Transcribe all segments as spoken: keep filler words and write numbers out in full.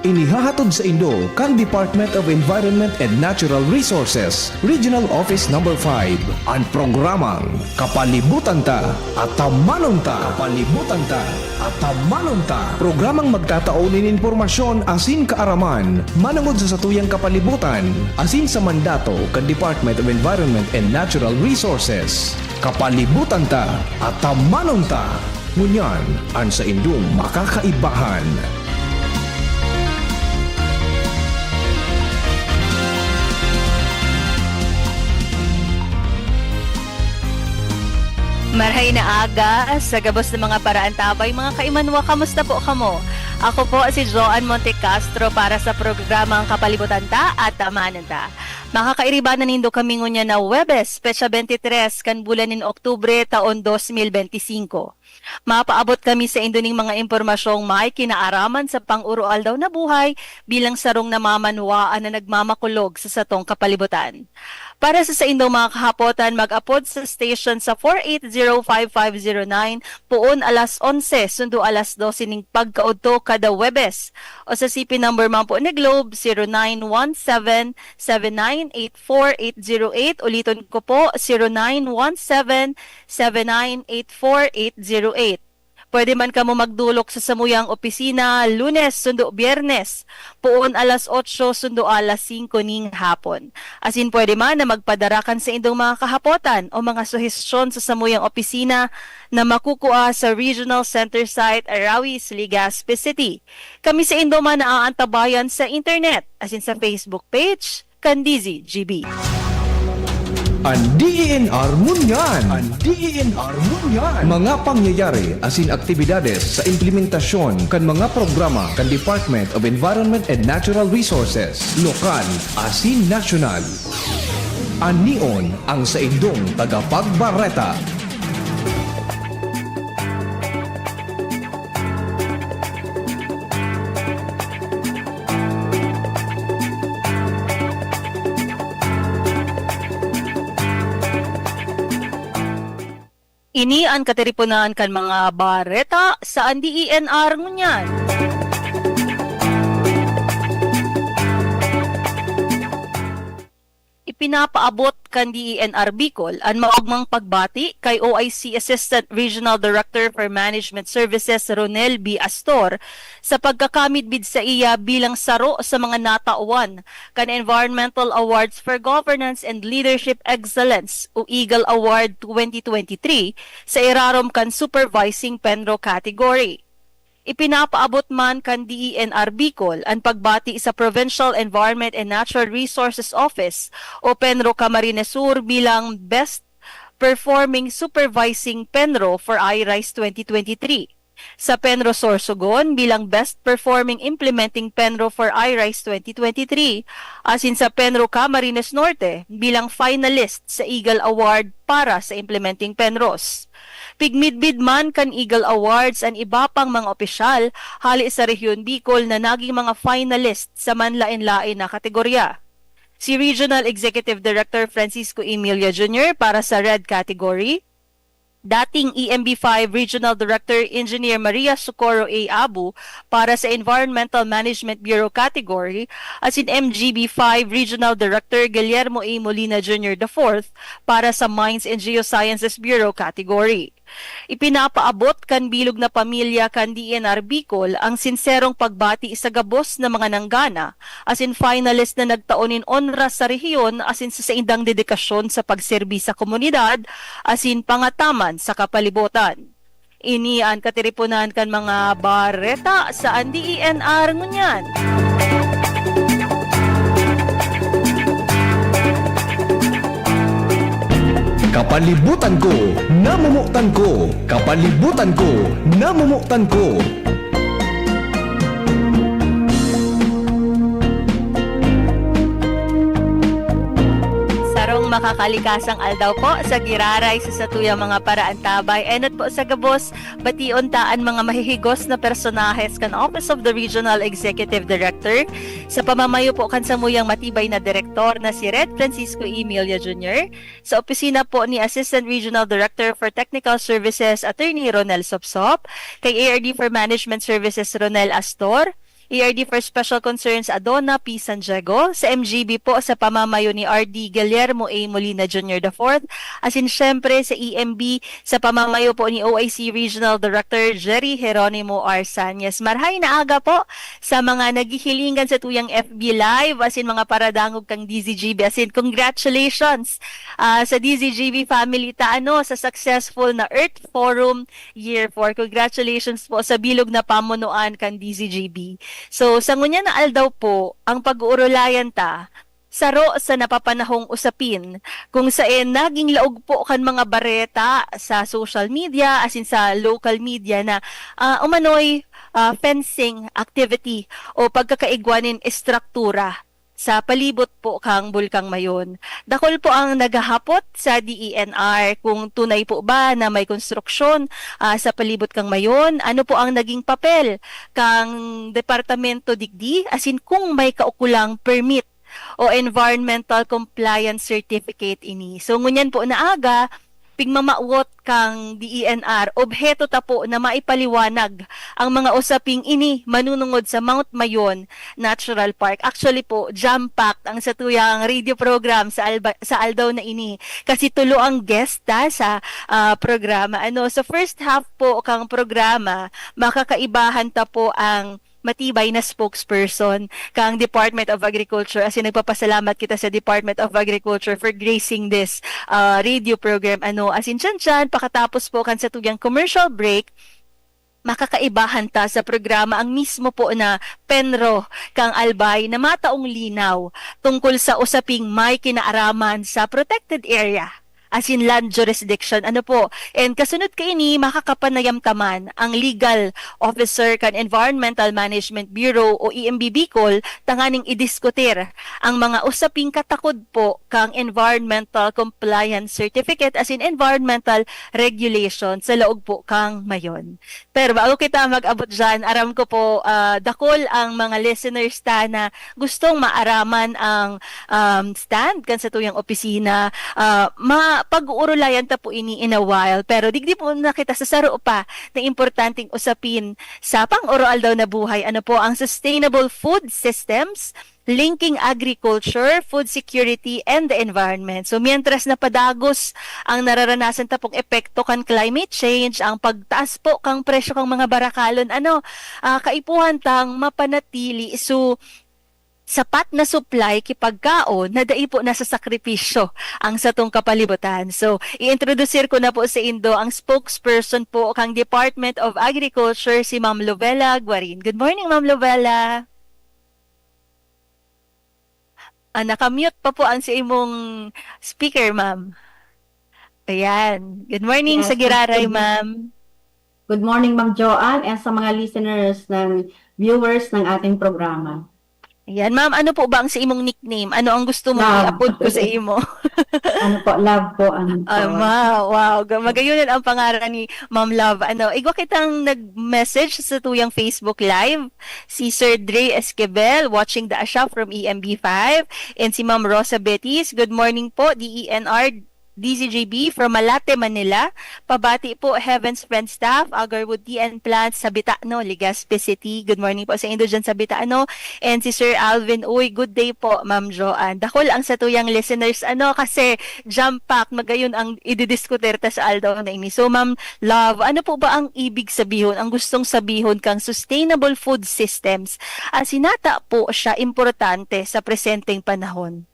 Inihahatod sa indo kan Department of Environment and Natural Resources, Regional Office Number five, an programang Kapalibutan Ta, Atamanon Ta. Kapalibutan Ta, Atamanon Ta. Programang magtatao nin impormasyon asin kaaraman manongod sa satuyang kapalibutan asin sa mandato kan Department of Environment and Natural Resources. Kapalibutan Ta, Atamanon Ta. Ngunyan, an saindong makakaibahan. Marhay na aga sa gabos na mga paraantabay, mga kaimanwa, kamusta po kamo? Ako po si Joan Montecastro para sa programang Kapalibutan Ta, Atamanon Ta. Makakairiba na nindo kami ngunyan na Huwebes, petsa twenty-three kan bulan nin Oktubre, taon dos mil benti singko. Mapaabot kami saindo ning mga impormasyong may kinaaraman sa pang-uroaldaw na buhay bilang sarong namamanwaan na nagmamakulog sa satong kapalibutan. Para sa saindong mga kahapotan, mag-apod sa station sa four eight zero five five zero nine, poon alas onse sundo alas dose ning pagkaodto kada Huwebes, o sa C P number man po ni Globe, zero nine one seven, seven nine eight four eight zero eight. Uliton ko po, zero nine one seven, seven nine eight four eight zero eight. Pwede man kamo magdolok sa samuyang opisina Lunes sundo Biyernes, poon alas otso sundo alas singko ning hapon. Asin pwede man na magpadara kan saindong mga kahapotan o mga suhestyon sa samuyang opisina na makukua sa Regional Center Site, Arawi, Legazpi City. Kami saindo man naaantabayan sa internet asin sa Facebook page kan D Z G B. An D E N R ngunyan. An D E N R ngunyan. Mga pangyayari asin aktibidades sa implementasyon kan mga programa kan Department of Environment and Natural Resources, lokal asin nasyonal. Anion ang saindong tagapagbareta. Ini an katiriponan kan mga bareta sa an D E N R ngunyan. Ipinapaabot kan D E N R Bicol an maogmang pagbati kay O I C Assistant Regional Director for Management Services Ronel B. Astor sa pagkakamidbid saiya bilang saro sa mga natawan kan Environmental Awards for Governance and Leadership Excellence o EGAL Award twenty twenty-three sa irarom kan Supervising PENRO category. Ipinapaabot man kan D E N R Bicol an pagbati sa Provincial Environment and Natural Resources Office o PENRO Camarines Sur bilang Best Performing Supervising PENRO for I-RISE twenty twenty-three, sa PENRO Sorsogon bilang Best Performing Implementing PENRO for I-RISE twenty twenty-three, asin sa PENRO Camarines Norte bilang finalist sa EGAL Award para sa Implementing PENROs. Pigmidbid man kan EGAL Awards an iba pang mga opisyal hale sa Rehiyon Bicol na naging mga finalist sa manlaen-laen na kategorya. Si Regional Executive Director Francisco Emilia Junior para sa Red Category, dating E M B five Regional Director Engineer Maria Socorro A. Abu para sa Environmental Management Bureau category, asin M G B five Regional Director Guillermo A. Molina Junior the fourth para sa Mines and Geosciences Bureau category. Ipinapaabot kan bilog na pamilya kan D E N R Bicol ang sinserong pagbati sa gabos na mga nanggana asin finalist na nagtao nin onra sa rehiyon asin sa saindang dedikasyon sa pagserbi sa komunidad asin pangataman sa kapalibotan. Ini an katiriponan kan mga bareta sa an D E N R ngunyan. Kapalibutan ko, namomotan ko. Kapalibutan ko, namomotan ko. Sarong makakalikasang aldaw po sa giraray sa satuyang mga paraantabay. Enot po sa gabos, bation ta an mga mahihigos na personahes kan Office of the Regional Executive Director, sa pamamayo po kan samuyang matibay na direktor na si Red Francisco Emilia Junior, sa opisina po ni Assistant Regional Director for Technical Services, Attorney Ronel Sopsop, kay A R D for Management Services, Ronel Astor, E R D for Special Concerns Adona P. San Diego, sa M G B po sa pamamayo ni R D Guillermo A. Molina Junior the fourth, asin syempre sa E M B sa pamamayo po ni O I C Regional Director Jerry Jeronimo R. Sanyes. Marhay na aga po sa mga naghihilingan sa tuyang F B Live, asin mga paradangog kang D Z G B, asin congratulations ah, sa D Z G B family ta ano sa successful na Earth Forum Year four. Congratulations po sa bilog na pamunuan kan D Z G B. So, sa ngunyan na aldaw po, ang pag-uurulayan ta, saro sa napapanahong usapin, kung saen naging laog po kan mga bareta sa social media, asin sa local media na ah, umano'y ah, fencing activity o pagkakaigwa nin estruktura sa palibot po kang Bulkang Mayon. Dakol po ang naghahapot sa D E N R kung tunay po ba na may konstruksyon ah, sa palibot kang Mayon. Ano po ang naging papel kang departamento digdi, asin kung may kaukulang permit o environmental compliance certificate ini. So ngunyan po na aga, pigmamawot kang D E N R, obheto ta po na maipaliwanag ang mga usaping ini manunungod sa Mount Mayon Natural Park. Actually po, jam-packed ang satuyang radio program sa, alba, sa aldaw na ini. Kasi tulo ang guest ta sa ah, programa. Ano, sa first half po kang programa, makakaibahan ta po ang matibay na spokesperson kang Department of Agriculture. Asin nagpapasalamat kita sa Department of Agriculture for gracing this ah, radio program. Ano, asin dyan dyan, pakatapos po kan satuyang commercial break, makakaibahan ta sa programa ang mismo po na PENRO kang Albay na mataong linaw tungkol sa usaping may kinaaraman sa protected area, asin land jurisdiction. Ano po? And kasunod kaini, makakapanayam ta man ang legal officer kan Environmental Management Bureau o E M B Bicol tanganing idiskutir ang mga usaping katakod po kang environmental compliance certificate, asin environmental regulation sa laog po kang Mayon. Pero bago kita mag-abot dyan, aram ko po, ah, dakol ang mga listeners ta na gustong maaraman ang um, stand kan satuyang opisina. Ah, ma pag-uurulayan ta po ini in a while, pero digdi po na kita sa saro pa na importanteng usapin sa pang-oroaldaw na buhay. Ano po ang sustainable food systems, linking agriculture, food security, and the environment. So, mientras na padagos ang nararanasan ta pong epekto kan climate change, ang pagtaas po kang presyo kang mga barakalon, ano, ah, kaipuhan tang mapanatili. So, sapat na supply ki pagkaon na dai po nasasakripisyo ang satong kapalibutan. So, i-introducir ko na po sa indo ang spokesperson po kang Department of Agriculture, si Ma'am Lovella Guarin. Good morning, Ma'am Lovella. Ah, naka-mute pa po ang sa imong speaker, ma'am. Ayan. Good morning Yes, sa Giraray, good ma'am. Good morning, Ma'am Joanne, and sa mga listeners ng viewers ng ating programa. Ayan, ma'am, ano po ba ang sa imong nickname? Ano ang gusto mong Ma'am. i-upload ko sa imo? Ano po, love po ang Ah, po. ma, wow. Ga- Magayunan ang pangaran ni Ma'am Love. Ano, igwa kitang nag-message sa tuyang Facebook Live. Si Sir Dre Esquivel, watching the Asha from E M B five. And si Ma'am Rosa Betis, good morning po, D E N R, D Z G B from Malate, Manila. Pabati po, Heaven's Friend Staff, Agarwood Tea and Plants sa Bitano, Legazpi City. Good morning po sa indo dyan sa Bitano. And si Sir Alvin Uy, good day po, Ma'am Joanne. Dakol ang satuyang listeners, ano, kasi jam-packed, magayon ang ididiskutir ta sa aldaw na ini. So, Ma'am Love, ano po ba ang ibig sabihon, ang gustong sabihon kang sustainable food systems? Asin nata po siya importante sa presenteng panahon?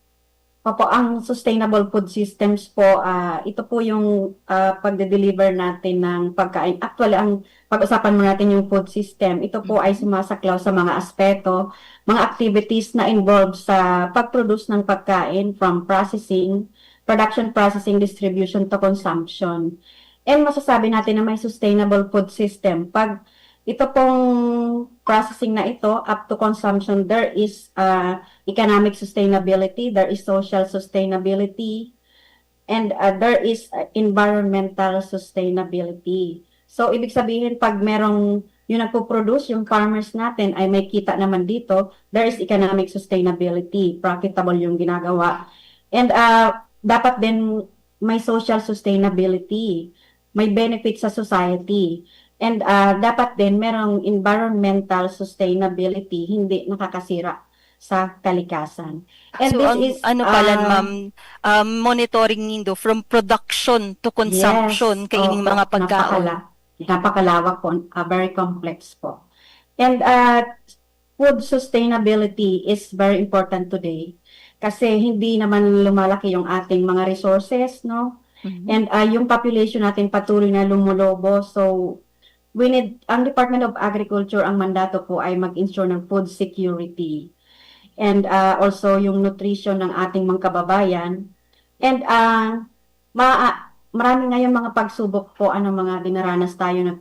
Opo, ang sustainable food systems po, ah, ito po yung, ah, pagde-deliver natin ng pagkain. Actually, ang pag-usapan mo natin yung food system, ito po ay Mhm. sumasaklaw sa mga aspeto, mga activities na involved sa pag-produce ng pagkain, from processing, production, processing, distribution to consumption. And masasabi natin na may sustainable food system pag ito pong processing na ito, up to consumption, there is, ah, economic sustainability, there is social sustainability, and, ah, there is, ah, environmental sustainability. So, ibig sabihin, pag merong, yung nagpo-produce, yung farmers natin ay may kita naman dito, there is economic sustainability, profitable yung ginagawa. And, ah, dapat din may social sustainability, may benefit sa society. And, ah, dapat din merong environmental sustainability, hindi nakakasira sa kalikasan. And So, this ang is, ano pala, ah, ma'am, um, monitoring nindo from production to consumption Yes, kaining opo, mga pagkaon. napakala-, napakalawak po, ah, very complex po. And, ah, food sustainability is very important today kasi hindi naman lumalaki yung ating mga resources, no? Mhm. And, ah, yung population natin patuloy na lumulobo. So, we need, ang Department of Agriculture, ang mandato po ay mag-ensure ng food security. And, ah, also yung nutrition ng ating mga kababayan. And, ah, ma-, marami ngayon mga pagsubok po, ano, mga dinaranas tayo na,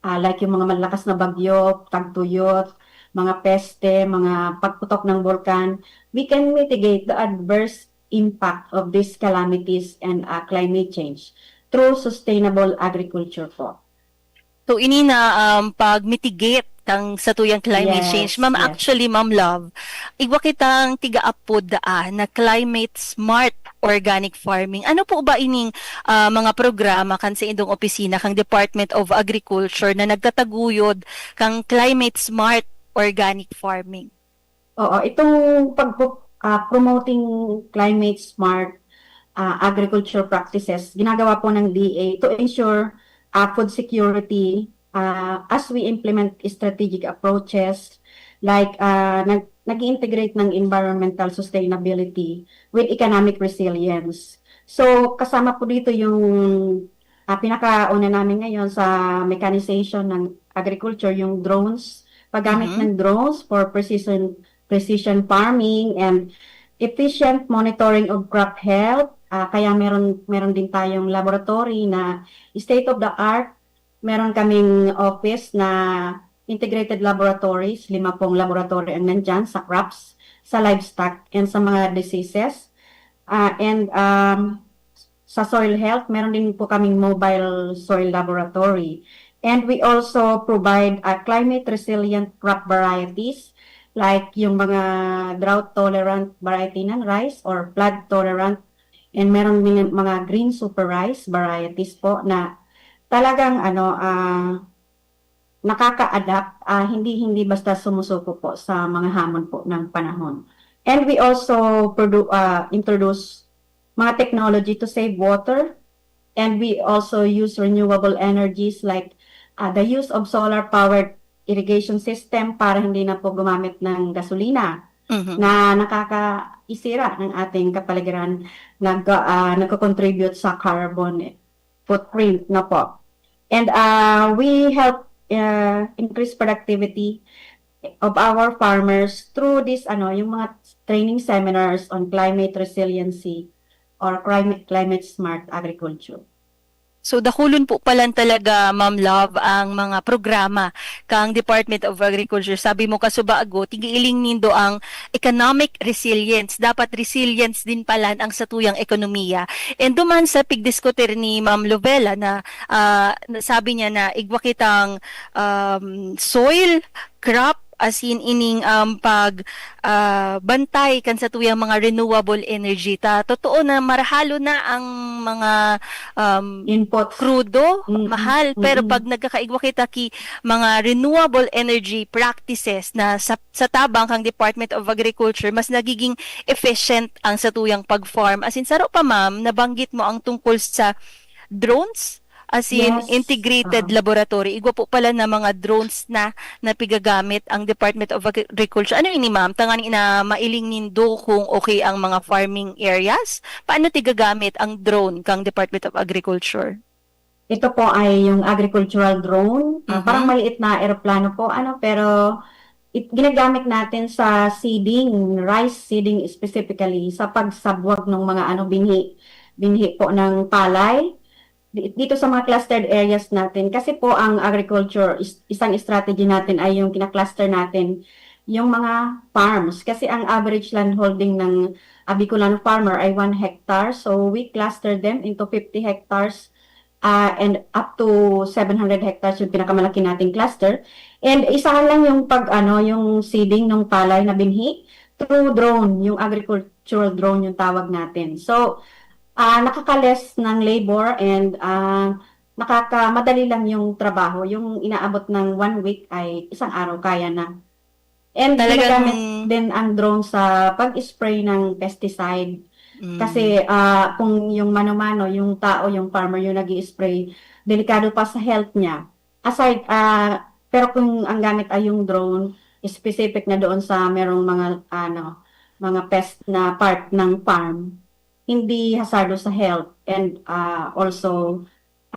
ah, like yung mga malakas na bagyo, tagtuyot, mga peste, mga pagputok ng bulkan. We can mitigate the adverse impact of these calamities and, ah, climate change through sustainable agriculture po. So, ini na, um, pag-mitigate kan satuyang climate change. Yes, Ma'am, yes. Actually, Ma'am Love, igwa kitang tiga-apod daa na climate smart organic farming. Ano po ba ining, ah, mga programa kan sa indong opisina, kang Department of Agriculture, na nagtataguyod kang climate smart organic farming? Oo, itong pag, ah, promoting climate smart, ah, agriculture practices, ginagawa po ng D A to ensure, ah, food security, ah, as we implement strategic approaches like, ah, nag-, nag-i-integrate ng environmental sustainability with economic resilience. So, kasama po dito yung, ah, pinakauna namin ngayon sa mechanization ng agriculture, yung drones, paggamit Mhm. ng drones for precision, precision farming and efficient monitoring of crop health. Ah, kaya meron, meron din tayong laboratory na state of the art. Meron kaming office na integrated laboratories, lima pong laboratory ang nandyan sa crops, sa livestock, and sa mga diseases. Ah, and, um, sa soil health, meron din po kaming mobile soil laboratory. And we also provide, ah, climate resilient crop varieties, like yung mga drought tolerant variety ng rice or flood tolerant. And meron din mga green super rice varieties po na talagang, ano, ah, nakaka-adapt, ah, hindi, hindi basta sumusuko po sa mga hamon po ng panahon. And we also produ-, ah, introduce mga technology to save water. And we also use renewable energies like, ah, the use of solar-powered irrigation system para hindi na po gumamit ng gasolina Mhm. na nakakaisira ng ating kapaligiran, nag-, ah, nagko-contribute sa carbon footprint na po. And, ah, we help, ah, increase productivity of our farmers through this, ano, yung mga training seminars on climate resiliency or climate, climate smart agriculture. So, dakulon po palan talaga, Ma'am Love, ang mga programa kang Department of Agriculture. Sabi mo, kasubago, tigiiling nindo ang economic resilience. Dapat resilience din palan ang satuyang ekonomiya. And duman sa pigdiskutir ni Ma'am Lovella na, ah, na sabi niya na igwa kitang, um, soil, crop, as in ining, um, pag, ah, bantay kan satuyang mga renewable energy. Ta, totoo na marahalo na ang mga, um, Inputs. Krudo, Mm-mm. mahal. Pero Mm-mm. Pag nagkakaigwa kita ki mga renewable energy practices na sa, sa tabang kang Department of Agriculture, mas nagiging efficient ang satuyang pag-farm. As in, saro pa, ma'am, nabanggit mo ang tungkol sa drones. As in, Yes. integrated Oo. laboratory. Igwa po pala na mga drones na, na pigagamit ang Department of Agriculture. Ano ini, ma'am? Tangan ina mailing nindo kung okay ang mga farming areas? Paano tigagamit ang drone kang Department of Agriculture? Ito po ay yung agricultural drone. Ah, Mhm. Parang maliit na eroplano po, ano, pero it, ginagamit natin sa seeding, rice seeding specifically, sa pagsabwag ng mga, ano, binhi, binhi po ng palay di-, dito sa mga clustered areas natin. Kasi po ang agriculture, is, isang strategy natin ay yung kinakluster natin yung mga farms. Kasi ang average land holding ng Bicolano farmer ay one hectare. So we cluster them into fifty hectares, ah, and up to seven hundred hectares yung pinakamalaki nating cluster. And isahan lang yung pag, ano, yung seeding ng palay na binhi through drone, yung agricultural drone yung tawag natin. So, ah, nakaka-less ng labor and, ah, nakakamadali lang yung trabaho. Yung inaabot ng one week ay isang araw, kaya na. And Talagang ginagamit din ang drone sa pag-spray ng pesticide. Mm. Kasi ah, kung yung mano-mano, yung tao, yung farmer yung nag spray delikado pa sa health niya. Aside, ah, pero kung ang gamit ay yung drone, specific na doon sa merong mga ano, mga pest na part ng farm, hindi hazardo sa health and ah, also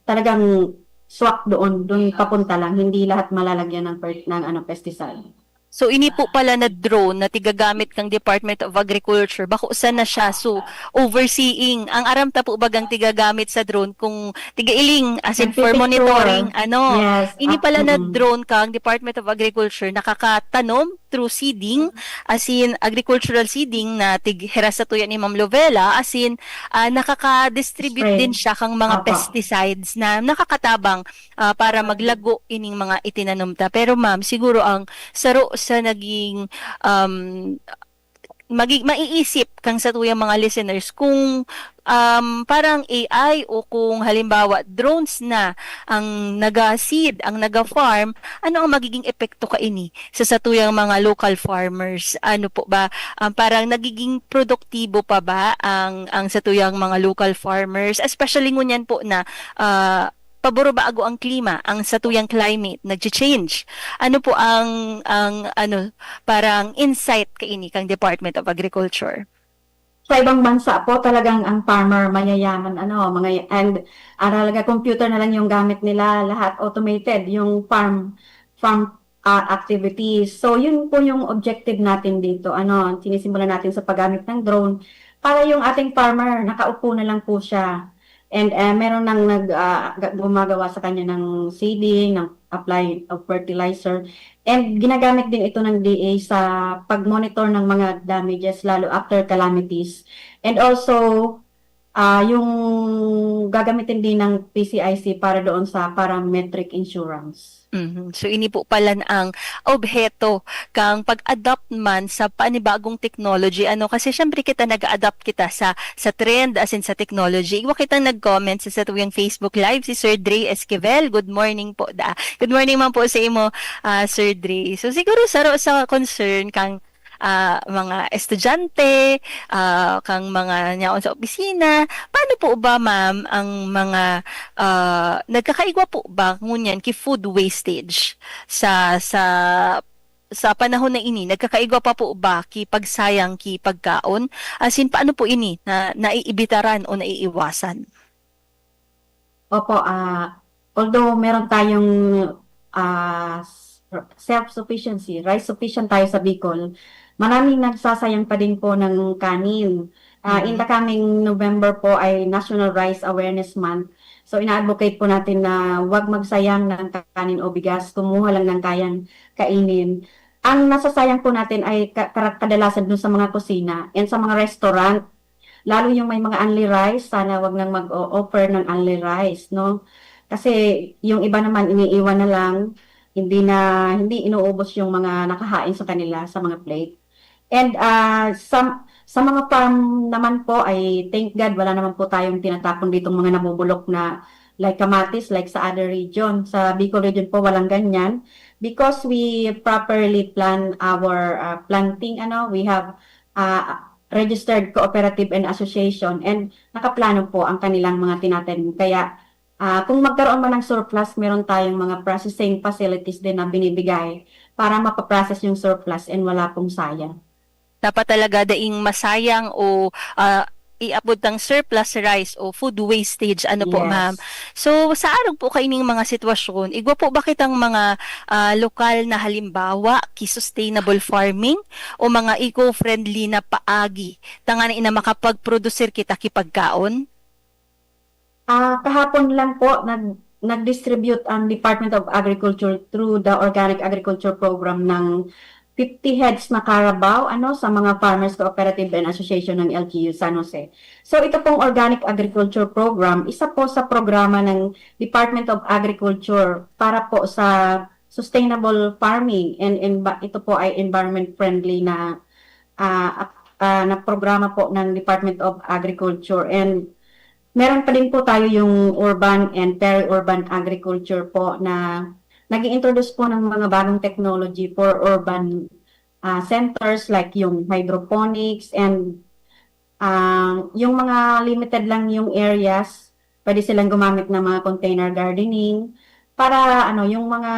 talagang swak doon, doon papunta lang, hindi lahat malalagyan ng per- ng ano pesticide. So ini po pala na drone na tigagamit kang Department of Agriculture, bako sana siya. So overseeing, ang aram ta po bagang tigagamit sa drone kung tigailing, as in for Nagpipicture. Monitoring, ano. Yes. Ini ah, pala na mm. Drone kang Department of Agriculture, nakakatanom through seeding, as in agricultural seeding na tig hera satuya ni Ma'am Lovella, as in ah, nakaka-distribute Spray. Din siya kang mga Apa. Pesticides na nakakatabang ah, para maglago ining mga itinanom ta. Pero ma'am, siguro ang saro sa naging um, magi- maiisip kang satuyang mga listeners kung um, parang A I o kung halimbawa drones na ang naga-seed, ang naga-farm, ano ang magiging epekto kaini sa satuyang mga local farmers? Ano po ba, um, parang nagiging produktibo pa ba ang ang satuyang mga local farmers, especially ngunyan po na ah, pabor o bago ang klima, ang satuyang climate nagche-change? Ano po ang ang ano, parang insight kaini kang Department of Agriculture? Sa ibang bansa po talagang ang farmer mayayaman ano, mga and ah, talaga computer na lang yung gamit nila, lahat automated yung farm farm ah, activities. So yun po yung objective natin dito. Ano, sinisimulan natin sa paggamit ng drone para yung ating farmer nakaupo na lang po siya. And eh, meron nang nag ah, ga- gumagawa sa kanya ng seeding, ng apply of fertilizer. And ginagamit din ito ng D A sa pag-monitor ng mga damages lalo after calamities. And also ah yung gagamitin din ng P C I C para doon sa parametric insurance. Mhm. So ini po pala ang obheto kang pag-adapt man sa panibagong technology, ano, kasi siyempre kita nag-adapt kita sa sa trend, as in sa technology. Igwa kitang nag-comment sa satuyang Facebook Live, si Sir Dre Esquivel. Good morning po da. Good morning man po sa imo, ah, Sir Dre. So siguro saro sa concern kang ah, mga estudyante, ah, kang mga nyaon sa opisina. Paano po ba, ma'am, ang mga ah, nagkakaigwa po ba ngunyan ki food wastage sa sa sa panahon na ini? Nagkakaigwa pa po ba ki pagsayang ki pagkaon? As in, paano po ini na naiibitaran o naiiwasan? Opo, ah, although meron tayong ah, s- self-sufficiency, rice sufficient tayo sa Bicol, maraming nagsasayang pa din po ng kanin. Ah, in Mhm. the coming November po ay National Rice Awareness Month. So ina-advocate po natin na wag magsayang ng kanin o bigas, kumuha lang ng kayang kainin. Ang nasasayang po natin ay ka- kara- kadalasan dun sa mga kusina and sa mga restaurant. Lalo yung may mga unli rice, sana wag nang mag-o-offer ng unli rice, no? Kasi yung iba naman iniiwan na lang, hindi na hindi inuubos yung mga nakahain sa kanila sa mga plate. And ah, sa sa mga farm naman po ay thank God wala naman po tayong tinatapon ditong mga nabubulok na like kamatis, like sa other region. Sa Bicol region po walang ganyan because we properly plan our ah, planting, ano, we have ah, registered cooperative and association and nakaplano po ang kanilang mga tinatanim. Kaya ah, kung magkaroon man ng surplus, meron tayong mga processing facilities din na binibigay para mapaprocess yung surplus and wala pong sayang. Dapat talaga daing masayang o ah, iabot ang surplus rice o food wastage, ano po, Yes. Ma'am? So sa arog po kaining mga sitwasyon, igwa po ba kitang mga ah, lokal na halimbawa ki sustainable farming o mga eco-friendly na paagi tanganing na makapag-produsir kita ki pagkaon? Ah, kahapon lang po nag nag-distribute ang Department of Agriculture through the Organic Agriculture Program ng fifty heads na carabao, ano, sa mga Farmers Cooperative and Association ng L G U San Jose. So ito pong Organic Agriculture Program, isa po sa programa ng Department of Agriculture para po sa sustainable farming and, and ito po ay environment friendly na ah, ah, na programa po ng Department of Agriculture and Meron pa din po tayo yung urban and peri-urban agriculture po na nag-i-introduce po ng mga bagong technology for urban, ah, centers like yung hydroponics and, ah, yung mga limited lang yung areas, pwede silang gumamit ng mga container gardening para ano, yung mga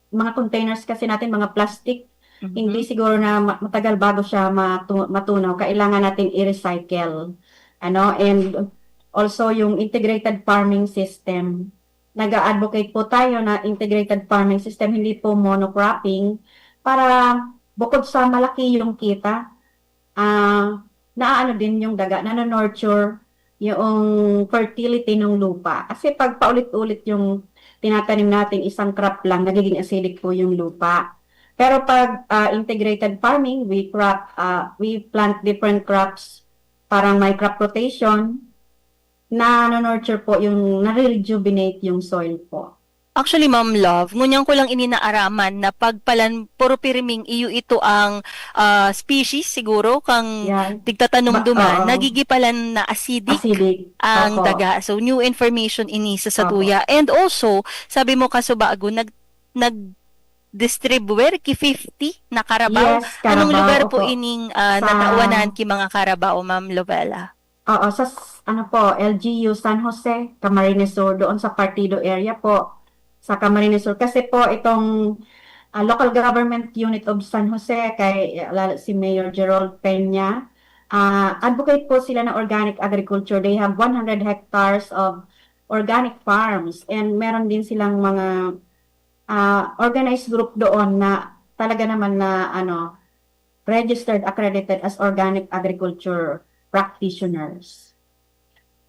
mga containers kasi natin, mga plastic, hindi siguro na ma matagal bago siya matu matunaw, kailangan natin i-recycle, ano, and also yung integrated farming system. Nag-a-advocate po tayo na integrated farming system, hindi po monocropping, para bukod sa malaki yung kita, ah, naaano din yung daga, nano-nurture yung fertility ng lupa. Kasi 'pag paulit-ulit yung tinatanim natin, isang crop lang, nagiging acidic po yung lupa. Pero 'pag, ah, integrated farming, we crop, ah, we plant different crops, parang may crop rotation, nano-nurture po yung nare-rejuvenate yung soil po. Actually, Ma'am Love, ngunyan ko lang ini naaraman na 'pag palan puro pirming iyo ito ang, ah, species siguro kang Yan. tigtatanom Ba duman, oo. nagigi palan na acidic Acidic. ang Opo. daga. So, new information ini sa Opo. satuya. And also, sabi mo kasubago, nag-, nag-distribware ki fifty na karabaw. Yes, Anong karabaw, lugar po opo. ining, ah, Sa natawanan ki mga karabaw, Ma'am Lovella? Oo, sa s ano po, L G U San Jose, Camarines Sur, doon sa Partido area po, sa Camarines Sur. Kasi po itong, ah, Local Government Unit of San Jose kay, ah, lalo si Mayor Gerald Peña, ah, advocate po sila ng organic agriculture. They have one hundred hectares of organic farms and meron din silang mga, ah, organized group doon na talaga naman na ano, registered, accredited as organic agriculture practitioners.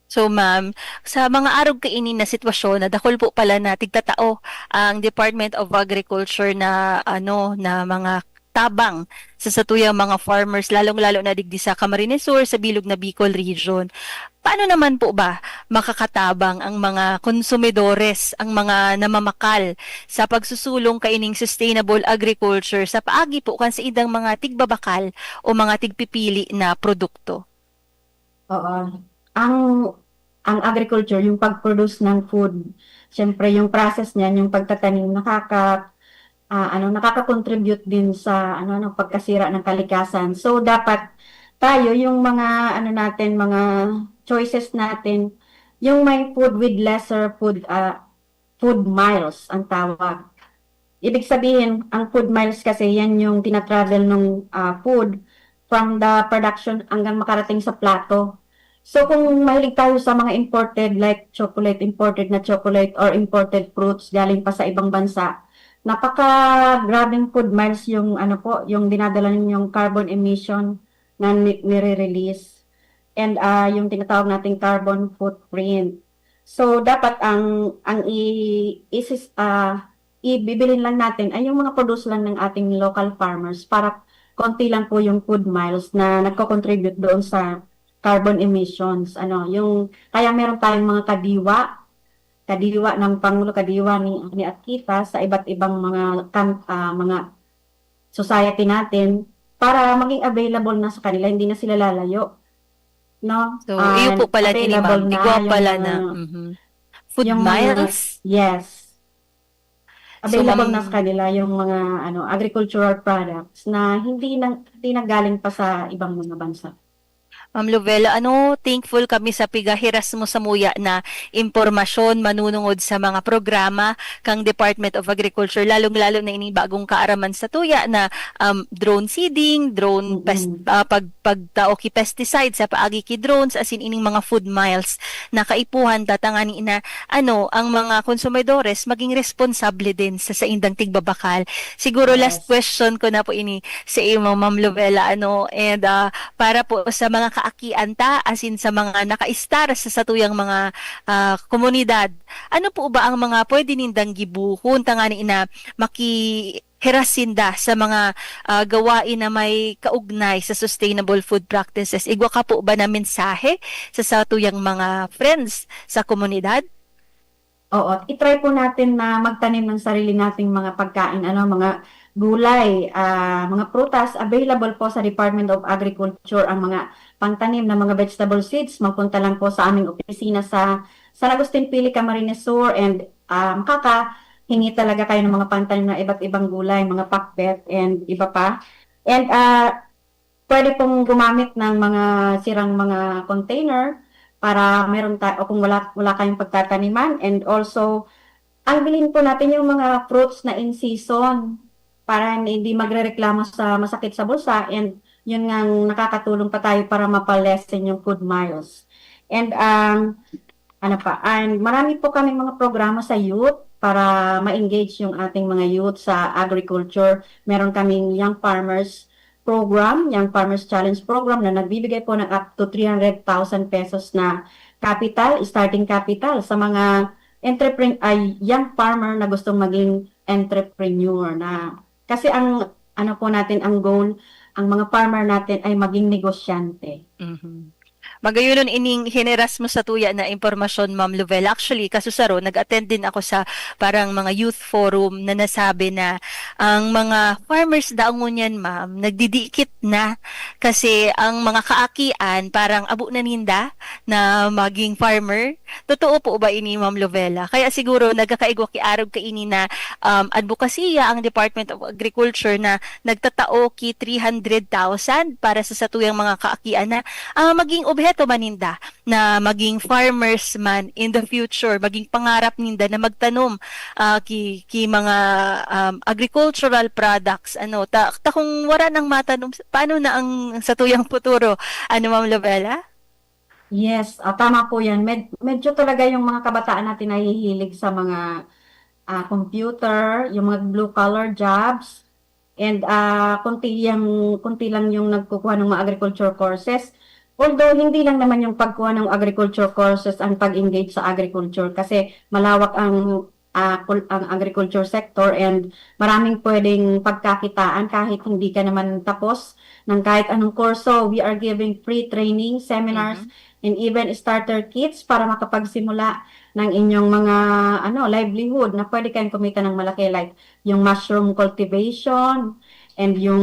So, ma'am, sa mga arog kaini na sitwasyon na dakul po pala na tigtatao ang Department of Agriculture na, ano, na mga tabang sa satuyang mga farmers, lalong-lalo na digdi sa Camarines Sur, sa bilog na Bicol Region. Paano naman po ba makakatabang ang mga konsumidores, ang mga namamakal sa pagsusulong kaining sustainable agriculture sa paagi po kan saindang mga tigbabakal o mga tigpipili na produkto? Oo. Ang, ang agriculture, yung pag-produce ng food, siyempre yung process niyan, yung pagtatanim, nakaka-, ah, ano, nakaka-contribute din sa, ano, ano, pagkasira ng kalikasan. So, dapat tayo, yung mga, ano natin, mga choices natin, yung may food with lesser food, ah, food miles ang tawag. Ibig sabihin, ang food miles kasi yan yung tina-travel nung, ah, food from the production hanggang makarating sa plato. So, kung mahilig tayo sa mga imported, like chocolate, imported na chocolate or imported fruits galing pa sa ibang bansa, napaka-grabeng food miles yung, ano po, yung dinadala ninyong carbon emission na ni nire-release and, ah, yung tinatawag nating carbon footprint. So, dapat ang, ang i isis ah, ibibilin lang natin ay yung mga produce lang ng ating local farmers para konti lang po yung food miles na nagko-contribute doon sa carbon emissions. Ano, yung kaya meron tayong mga kadiwa, kadiwa ng Pangulo, kadiwa ni ni Akita sa iba't ibang mga kan ah, mga society natin para maging available na sa kanila, hindi na sila lalayo, no? So, iyo po And pala ini, available ma'am. na Igwa yung pala na. mga Mhm. Food yung mga miles? Yes. So, Available na ma'am sa kanila yung mga, ano, agricultural products na hindi na hindi na galing pa sa ibang mga bansa. Ma'am Lovella, ano, thankful kami sa pigahiras mo samuya na impormasyon manunungod sa mga programa kang Department of Agriculture, lalong-lalo na ining bagong kaaraman satuya na, um, drone seeding, drone pes Mm. ah, pag pagtao ki pesticide sa paagi ki drones, asin ining mga food miles na kaipuhan ta tangani na, ano, ang mga konsumidores maging responsable din sa saindang tigbabakal. Siguro last Yes. question ko na po ini sa imo, Ma'am Lovella, ano, and, ah, para po sa mga kaakian ta, asin sa mga nakaistar sa satuyang mga, ah, komunidad, ano po ba ang mga pwede nindang gibohon tangani na makihiras sinda sa mga, ah, gawain na may kaugnay sa sustainable food practices? Igwa ka po ba na mensahe sa satuyang mga friends sa komunidad? Oo, i-try po natin na magtanim ng sarili nating mga pagkain, ano, mga gulay, ah, mga prutas. Available po sa Department of Agriculture ang mga pangtanim na mga vegetable seeds. Magpunta lang po sa aming opisina sa San Agustin Pili, Camarines Sur, and, ah, makakahingi talaga kayo ng mga pangtanim na iba't ibang gulay, mga pakbet, and iba pa. And, ah, pwede pong gumamit ng mga sirang mga container para meron ta-, o kung wala, wala kayong pagtataniman. And also, ang bilhin po natin yung mga fruits na in season para hindi magrereklamo sa masakit sa bulsa, and yun nga ang nakakatulong pa tayo para mapalessen yung food miles. And, um, ano pa, and marami po kaming mga programa sa youth para ma-engage yung ating mga youth sa agriculture. Meron kaming Young Farmers Program, Young Farmers Challenge Program na nagbibigay po ng up to three hundred thousand pesos na capital, starting capital sa mga entrepren-, ay, young farmer na gustong maging entrepreneur na. Kasi ang, ano po natin, ang goal, ang mga farmer natin ay maging negosyante. Mhm. Magayonon ining hineras mo sa tuya na impormasyon, Ma'am Lovella. Actually, kasusaro, nag-attend din ako sa parang mga youth forum na nasabi na ang mga farmers daw ngunyan, ma'am, nagdidikit na kasi ang mga kaakian parang abo na ninda na maging farmer. Totoo po ba ini, Ma'am Lovella? Kaya siguro nagkakaigwa ki arog kaini na, um, adbokasiya ang Department of Agriculture na nagtatao ki three hundred thousand para sa satuyang mga kaakian na, ah, maging obheto man ninda na maging farmers man in the future, maging pangarap ninda na magtanom, ah, ki, ki mga, um, agricultural products. Ano, ta, ta kung wala nang matanom, paano na ang satuyang futuro? Ano, Ma'am Lovella? Yes, ah, tama po yan. Med-, medyo talaga yung mga kabataan natin nahihilig sa mga, ah, computer, yung mga blue collar jobs, and, ah, konti yang, konti lang yung nagkukuha ng mga agriculture courses. Although, hindi lang naman yung pagkuha ng agriculture courses ang pag-engage sa agriculture kasi malawak ang, ah, kul-, ang agriculture sector and maraming pwedeng pagkakitaan kahit hindi ka naman tapos ng kahit anong kurso. We are giving free training, seminars, Mhm. and even starter kits para makapagsimula ng inyong mga, ano, livelihood na pwede kayong kumita ng malaki, like yung mushroom cultivation and yung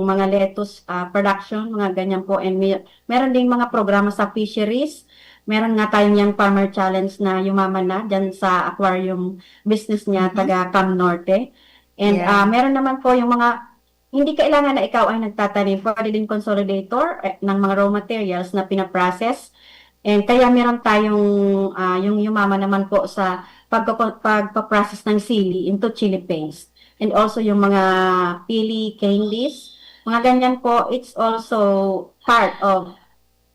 mga lettuce, ah, production, mga ganyan po. And may, meron ding mga programa sa fisheries. Meron nga tayong Young Farmer Challenge na yumaman na dyan sa aquarium business niya, Mhm. taga Cam Norte. And, Yeah. ah, meron naman po yung mga, hindi kailangan na ikaw ay nagtatanim. Pwede din consolidator, eh, ng mga raw materials na pinaprocess. And kaya meron tayong, ah, yung yumaman naman po sa pagko-, pagpa-process ng sili into chili paste. And also yung mga pili candies, mga ganyan po, it's also part of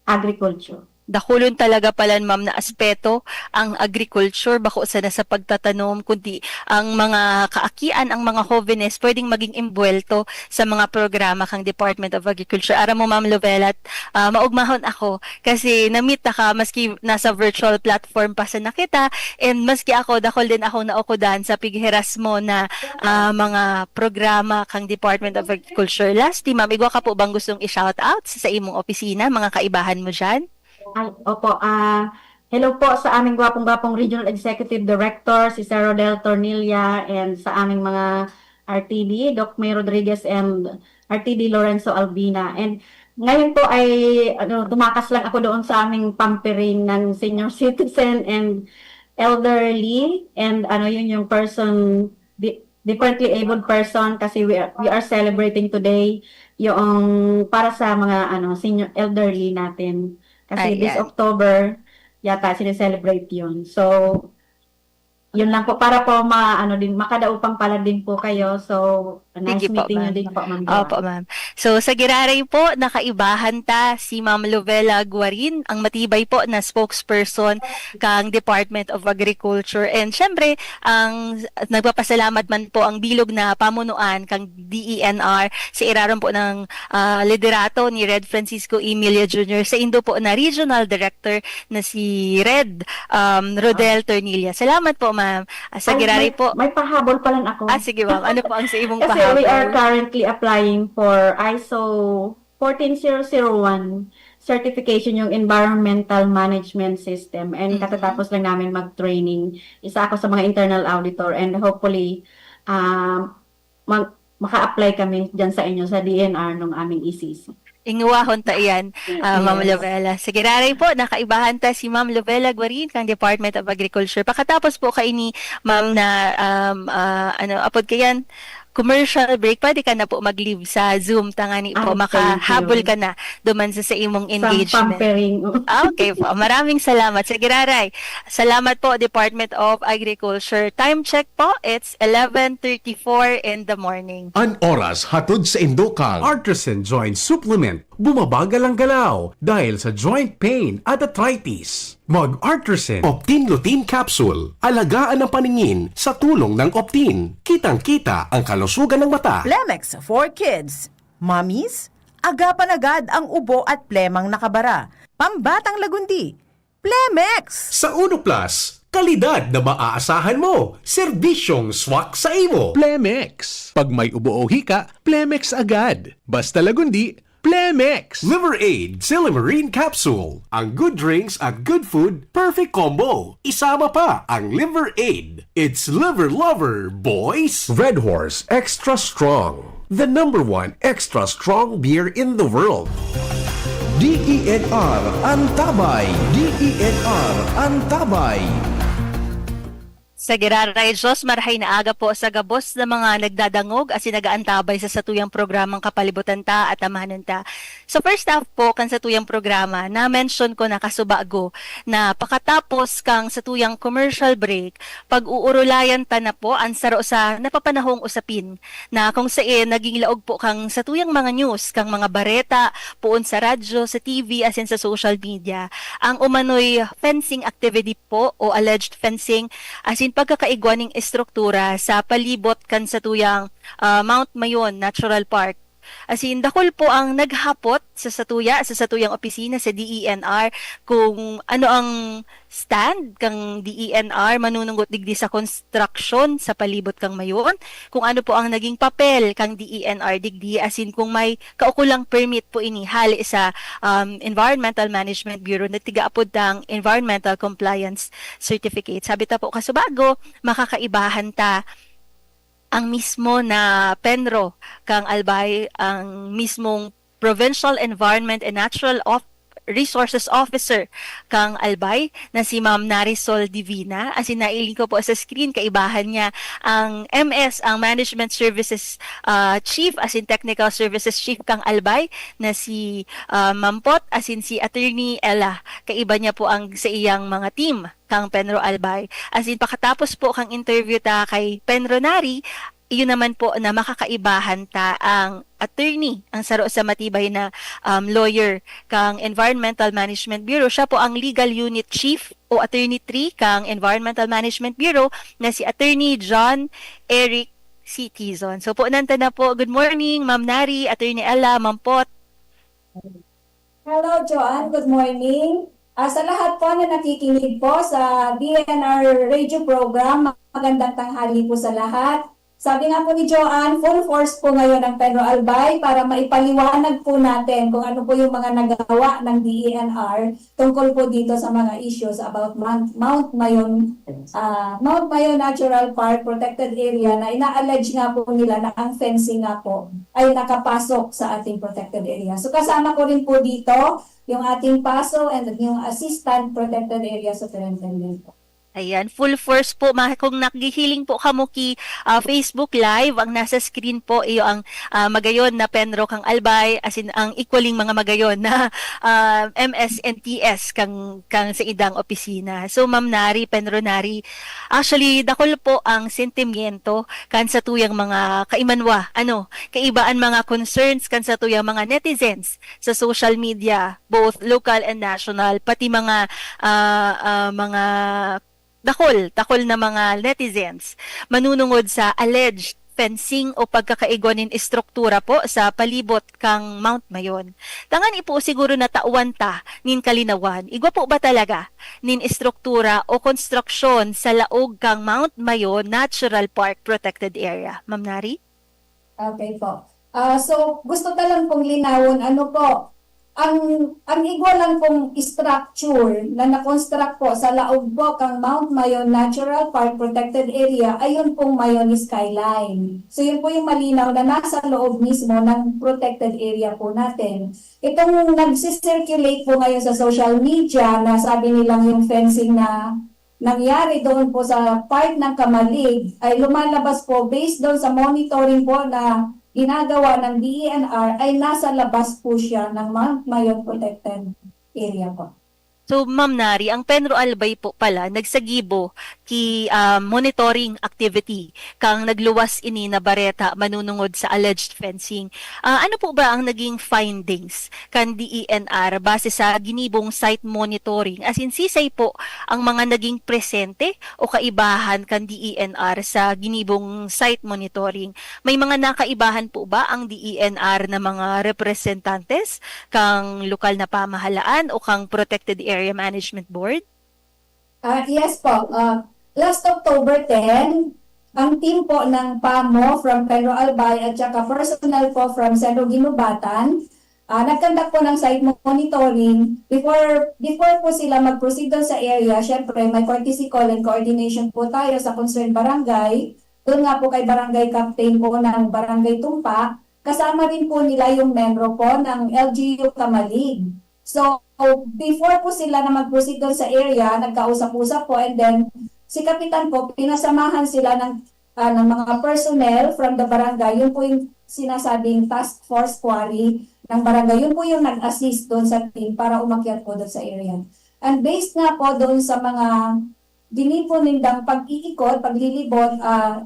agriculture. Dakulon talaga palan, ma'am, na aspeto ang agriculture, bako sana sa pagtatanom, kundi ang mga kaakian, ang mga hovenes, pwedeng maging imbuwelto sa mga programa kang Department of Agriculture. Aram mo, Ma'am Lovella, ah, maugmahon ako kasi na-meet ta ka maski nasa virtual platform pa sana kita, and maski ako, dakul din akong naukudan sa pighiras mo na, ah, mga programa kang Department of Agriculture. Lastly, ma'am, igwa ka po bang gustong i-shout out sa, sa imong opisina, mga kaibahan mo diyan? Ay, opo, ah, hello po sa aming gwapong-gwapong Regional Executive Director, si Sir Rodel Tornilla, and sa aming mga R T D, Doc May Rodriguez and R T D Lorenzo Albina. And ngayon po ay, ano, tumakas lang ako doon sa aming pampering ng senior citizen and elderly, and ano yun, yung person, di-, differently abled person, kasi we are, we are celebrating today yung para sa mga, ano, senior elderly natin. Kasi this Ayan. October, yata, sineselebrate yun. So, yun lang po, para po ma-, ano din, makadaupang pala din po kayo. So, nice Sige po, meeting you ma'am. din po, Ma'am Joa. Opo, ma'am. So, sa giraray po, nakaibahan ta si Ma'am Lovella Guarin, ang matibay po na spokesperson kang Department of Agriculture. And syempre, ang nagpapasalamat man po ang bilog na pamunuan kang D E N R sa irarom po ng, ah, liderato ni Red Francisco Emilia Junior, sa indo po na Regional Director na si Red, um, Rodel Ah. Tornilla. Salamat po, ma'am. Ah, sa Ay, giraray may, po. may pahabol pa lang ako. Ah, sige, ma'am. Ano po ang sa imong Kasi we are pahabol? currently applying for ISO fourteen zero zero one. certification, yung environmental management system, and Mhm. katatapos lang namin mag-training. Isa ako sa mga internal auditor, and hopefully, um, mag-, maka-apply kami dyan sa inyo, sa D N R, nung aming E C C. Inguwahon ta iyan, ah, Ma'am Yes. Lovella. Sige, raray po, nakaibahan ta si Ma'am Lovella Guarin kang Department of Agriculture. Pakatapos po kaini, Ma'am, na, um, ah, ano, apod kayan, commercial break, pwede ka na po mag-leave sa Zoom, tangani po, Ah, thank makahabol you. ka na duman sa, sa imong Sa engagement. pampering. Ah, okay po. Maraming salamat. Sige, raray. Salamat po, Department of Agriculture. Time check po, it's eleven thirty-four in the morning. An oras hatod sa indokang Artisan Joint Supplement. Bumabagal ang galaw dahil sa joint pain at arthritis. Mag-Artisan Optin Lutein Capsule. Alagaan ang paningin sa tulong ng Optin. Kitang-kita ang kalusugan ng mata. Plemex for Kids. Mommies, agapan agad ang ubo at plemang nakabara. Pambatang lagundi. Plemex! Sa Uno Plus, kalidad na maaasahan mo, serbisyong swak sa imo. Plemex. Pag may ubo o hika, Plemex agad. Basta lagundi, Plemex. Liver Aid Silymarin Capsule. Ang good drinks at good food, perfect combo. Isama pa ang Liver Aid. It's Liver Lover, boys! Red Horse Extra Strong. The number one extra strong beer in the world. D E N R Antabay. D E N R Antabay. Sa giraray, Diyos, marahay na aga po sa gabos na mga nagdadangog asin nag-aantabay sa satuyang programang Kapalibutan Ta at Amahanan Ta. Sa first half po kan satuyang programa, na-mention ko na kasubago na pakatapos kang satuyang commercial break, pag-uurulayan ta na po ang saro sa napapanahong usapin na kung sain naging laog po kang satuyang mga news, kang mga bareta, poon sa radyo, sa T V, asin sa social media, ang umano'y fencing activity po o alleged fencing, asin pagkakaigwa ning estruktura sa palibot kan satuyang, ah, Mount Mayon Natural Park. Asin dakul po ang naghapot sa satuya, sa satuyang opisina sa D E N R kung ano ang stand kang D E N R manununggot digdi sa construction sa palibot kang Mayon, kung ano po ang naging papel kang D E N R digdi, asin kung may kaukulang permit po ini hali sa, um, Environmental Management Bureau na tigaapod tang Environmental Compliance Certificate. Sabi ta po kasubago, makakaibahan ta ang mismo na PENRO kang Albay, ang mismong Provincial Environment and Natural Of-, Resources Officer kang Albay na si Ma'am Narisol Divina. Asin nailing ko po sa screen, kaibahan niya ang M S, ang Management Services, ah, Chief, asin Technical Services Chief kang Albay na si, ah, Ma'am Pot, asin si Attorney Ella. Kaiba niya po ang sa iyang mga team kang PENRO Albay. Asin pakatapos po kang interview ta kay PENRO Nari, iyo naman po na makakaibahan ta ang attorney, ang saro sa matibay na, um, lawyer kang Environmental Management Bureau. Siya po ang Legal Unit Chief o Attorney three kang Environmental Management Bureau na si Attorney John Eric C. Tizon. So, poon ta na po. Good morning, Ma'am Nari, Attorney Ella, Ma'am Pot. Hello, Joanne. Good morning. Ah, sa lahat po na nakikinig po sa D N R radio program, magandang tanghali po sa lahat. Sabi nga po ni Joanne, full force po ngayon ang PENRO Albay para maipaliwanag po natin kung ano po yung mga nagawa ng D E N R tungkol po dito sa mga issues about Mount, Mount Mayon, ah, Mount Mayon Natural Park Protected Area na ina-allege nga po nila na ang fencing nga po ay nakapasok sa ating protected area. So kasama ko rin po dito yung ating PASO and yung Assistant Protected Area Superintendent po. Ayan, full force po. Ma-, kung nakihiling po kamo ki, ah, Facebook Live, ang nasa screen po, iyo ang, ah, magayon na PENRO kang Albay, asin ang equaling mga magayon na, ah, M S and T S kang, kang sa idang opisina. So, Ma'am Nari, PENRO Nari, actually, dakul po ang sentimiento kan satuyang mga kaimanwa, ano, kaibaan mga concerns kan satuyang mga netizens sa social media, both local and national, pati mga, ah, ah, mga dakul, dakul na mga netizens, manunungod sa alleged fencing o pagkakaigwa nin estruktura po sa palibot kang Mount Mayon. Tangani po siguro na tawan ta nin kalinawan, igwa po ba talaga nin estruktura o konstruksyon sa laog kang Mount Mayon Natural Park Protected Area, Ma'am Nari? Okay po. Ah, so, gusto ta lang pong linawon, ano po, Ang, ang igwa lang pong structure na na-construct po sa laog po kang Mount Mayon Natural Park Protected Area, ayun pong Mayon Skyline. So, yun po yung malinaw na nasa loob mismo ng protected area po natin. Itong nagsi-circulate po ngayon sa social media na sabi nilang yung fencing na nangyari doon po sa part ng Camalig ay lumalabas po based doon sa monitoring po na ginagawa ng D E N R ay nasa labas po siya ng Mount Mayon Protected Area po. So, Ma'am Nari, ang Penro Albay po pala nagsagibo ki, ah, monitoring activity kan nagluwas ini na bareta manunungod sa alleged fencing. Ah, ano po ba ang naging findings kan D E N R base sa ginibong site monitoring? As in, sisay po ang mga naging presente o kaibahan kan D E N R sa ginibong site monitoring? May mga nakaibahan po ba ang D E N R na mga representantes kan lokal na pamahalaan o kan Protected Area Management Board? Ah, yes po. Ah, last October ten, ang team po ng PAMO from Penro Albay at saka personnel po from Centro Guinobatan, ah, nag-conduct po ng site monitoring. Before, before po sila mag-proceed doon sa area, syempre may courtesy call and coordination po tayo sa concerned barangay. Doon nga po kay barangay captain po ng Barangay Tumpa, kasama rin po nila yung membro po ng L G U Camalig. So, before po sila na mag-proceed doon sa area, nagkausap-usap po, and then si Kapitan po, pinasamahan sila ng, ah, ng mga personnel from the barangay. Yun po yung sinasabing task force quarry ng barangay. Yun po yung nag-assist doon sa team para umakyat po doon sa area. And based nga po doon sa mga ginibo nindang pag-iikot, paglilibot, ah,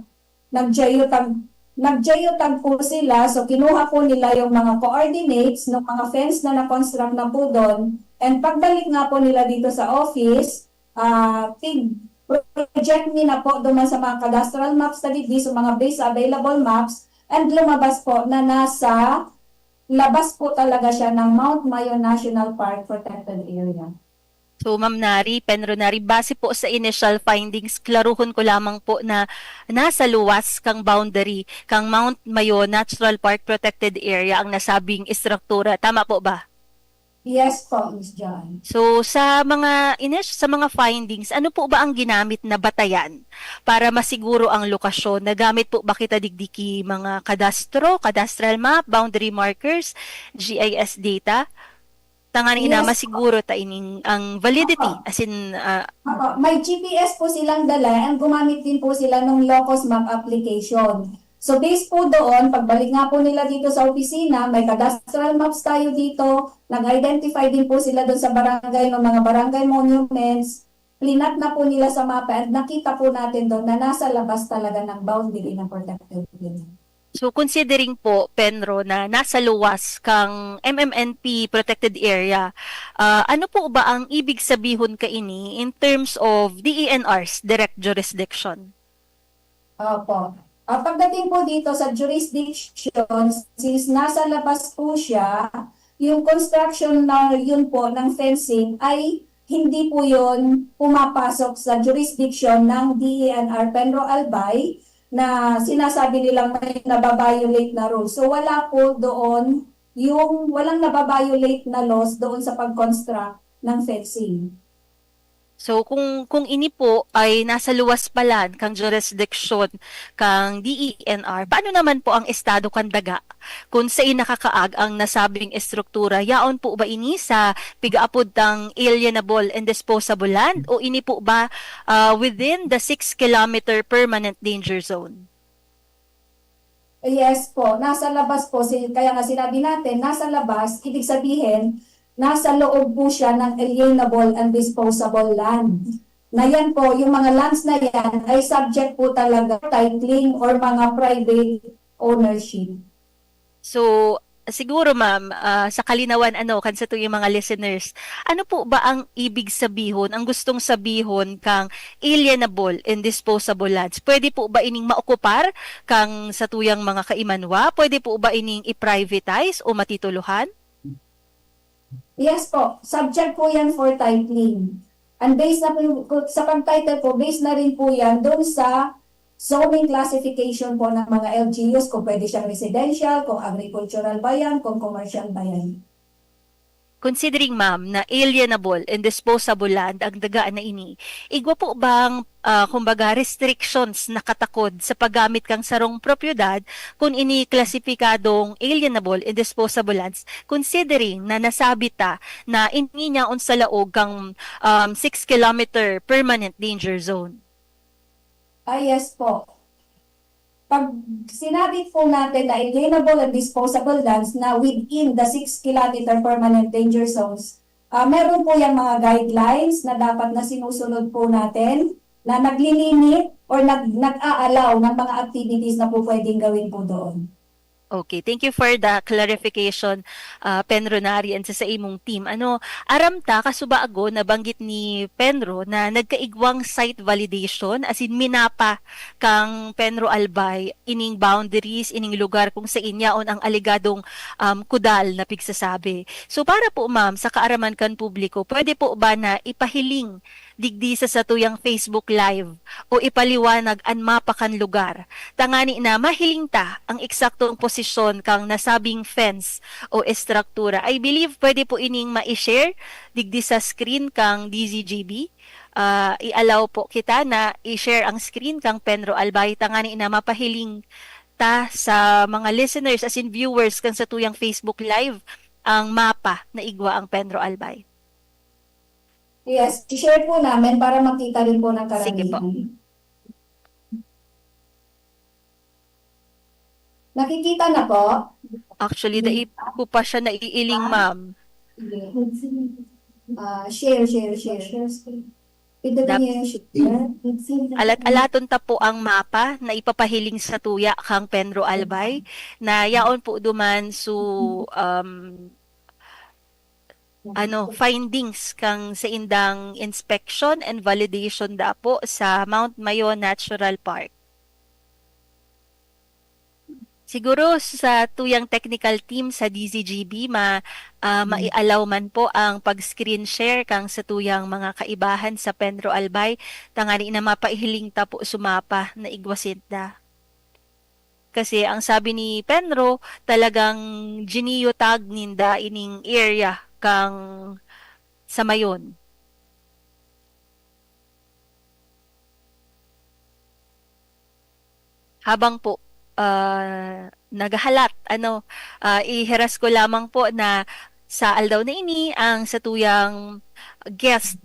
nag-geotag, nag-geotag po sila. So, kinuha po nila yung mga coordinates ng mga fence na na-construct na po doon. And pagbalik nga po nila dito sa office, ah, pig-project nila po duman sa mga cadastral maps na digdi, so mga base sa available maps, and lumabas po na nasa labas po talaga siya ng Mount Mayon National Park Protected Area. So, Ma'am Nari, Penro Nari, base po sa initial findings, klaruhon ko lamang po na nasa luwas kang boundary kang Mount Mayon Natural Park Protected Area ang nasabing estruktura. Tama po ba? Yes po, Miss John. So, sa mga inis-, sa mga findings, ano po ba ang ginamit na batayan para masiguro ang lokasyon? Nagamit po ba kita digdi ki mga kadastro, cadastral map, boundary markers, G I S data? Tanganing na Yes po. Masiguro ta ining ang validity, Opo. As in, ah, Opo, may G P S po silang dala and gumamit din po sila ng locus map application. So based po doon, pagbalik nga po nila dito sa opisina, may cadastral maps tayo dito, nag-identify din po sila doon sa barangay ng mga barangay monuments, plinat na po nila sa mapa and nakita po natin doon na nasa labas talaga ng boundary ng protected area. So, considering po, Penro, na nasa luwas kang M M N P protected area, ah, ano po ba ang ibig sabihon kaini in terms of D E N R's direct jurisdiction? Opo. Ah, pagdating po dito sa jurisdiction, since nasa labas po siya, yung construction na yun po ng fencing ay hindi po yun pumapasok sa jurisdiction ng D E N R Penro Albay na sinasabi nilang may nababiolate na rules. So wala po doon yung, walang nababiolate na laws doon sa pag-construct ng fencing. So, kung, kung ini po ay nasa luwas palan kang jurisdiction kang D E N R, paano naman po ang estado kan daga? Kung sain nakakaag ang nasabing estruktura, yaon po ba ini sa pigaapod tang alienable and disposable land o ini po ba, ah, within the six kilometer permanent danger zone? Yes po, nasa labas po. Si-, kaya nga sinabi natin, nasa labas, ibig sabihin, nasa loob po siya ng alienable and disposable land. Na yan po, yung mga lands na yan ay subject po talaga titling or mga private ownership. So, siguro, ma'am, ah, sa kalinawan, ano, kan satuyang mga listeners, ano po ba ang ibig sabihon, ang gustong sabihon kang alienable and disposable lands? Pwede po ba ining maokupar kang satuyang mga kaimanwa? Pwede po ba ining i-privatize o matitulohan? Yes po, subject po yan for titling. And based na po, sa pag-title po, based na rin po yan doon sa zoning classification po ng mga L G Us, kung pwede siyang residential, kung agricultural ba yan, kung commercial ba yan. Considering, ma'am, na alienable and disposable land ang daga na ini, igwa po bang, ah, kumbaga, restrictions na katakod sa paggamit kan sarong propiedad kun ini klasipikadong alienable and disposable lands, considering na nasabi ta na ini yaon sa laog kan, um, six kilometer permanent danger zone? Ah, yes po. Pag sinabi po natin na alienable and disposable lands na within the six kilometer permanent danger zones, ah, meron po yung mga guidelines na dapat na sinusunod po natin na naglilimit or nag, nag-a-allow ng mga activities na po pwedeng gawin po doon. Okay, thank you for the clarification, ah, Penro Nari, and sa, sa imong team. Ano, aram ta, kasubago, nabanggit ni Penro na nagkaigwang site validation, as in minapa kang Penro Albay, ining boundaries, ining lugar kung saan yaon ang alegadong, um, kudal na pigsasabi. So, para po, ma'am, sa kaaraman kan publiko, pwede po ba na ipahiling digdi sa satuyang Facebook Live o ipaliwanag an mapa kan lugar, tangani na mahiling ta ang eksaktong posisyon kang nasabing fence o estruktura. I believe pwede po ining ma-share digdi sa screen kang D Z G B. Ah, i-allow po kita na i-share ang screen kang Penro Albay, tangani na mapahiling ta sa mga listeners, as in viewers, kan satuyang Facebook Live ang mapa na igwa ang Penro Albay. Yes, i-share po namin para makita rin po ng Sige po. karamihan. Nakikita na po? Actually, dai ko pa siya naiiling, ma'am. Sige. Ah, share, share, share. Pindutin Dap- niyo yung share. Alat-alaton ta po ang mapa na ipapahiling satuya kang Penro Albay na yaon po duman su, um, ano, findings kang saindang inspection and validation da po sa Mount Mayon Natural Park. Siguro sa tuyang technical team sa D Z G B, ma, ah, Hmm. mai-allow man po ang pag-screen share kang sa tuyang mga kaibahan sa Penro Albay, tangani na mapaihiling ta po sumapa na igwa sinda. Kasi ang sabi ni Penro, talagang gineo-tag ninda ining area kang sa Mayon. Habang po, ah, naghahalat, ano, ah, ihiras ko lamang po na sa aldaw na ini, ang satuyang guest,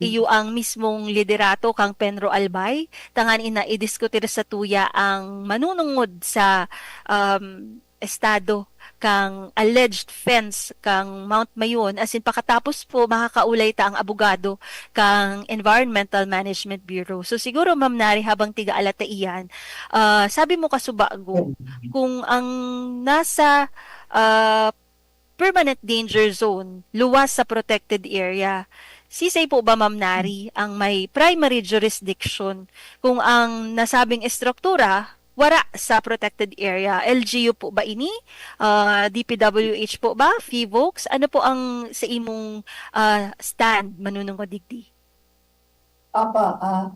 iyo ang mismong liderato kang Penro Albay, tangani na idiskutir satuya ang manunungod sa, um, estado kang alleged fence kang Mount Mayon. As in, pakatapos po, makakaulay ta ang abogado kang Environmental Management Bureau. So, siguro, Ma'am Nari, habang tiga-alat ta iyan, ah, sabi mo kasubago, kung ang nasa, ah, permanent danger zone, luwas sa protected area, sisay po ba, Ma'am Nari, ang may primary jurisdiction kung ang nasabing estruktura wara sa protected area? L G U po ba ini? Ah, D P W H po ba? FIVOLCS? Ano po ang sa imong, ah, stand, manunungod digdi? Opo, ah,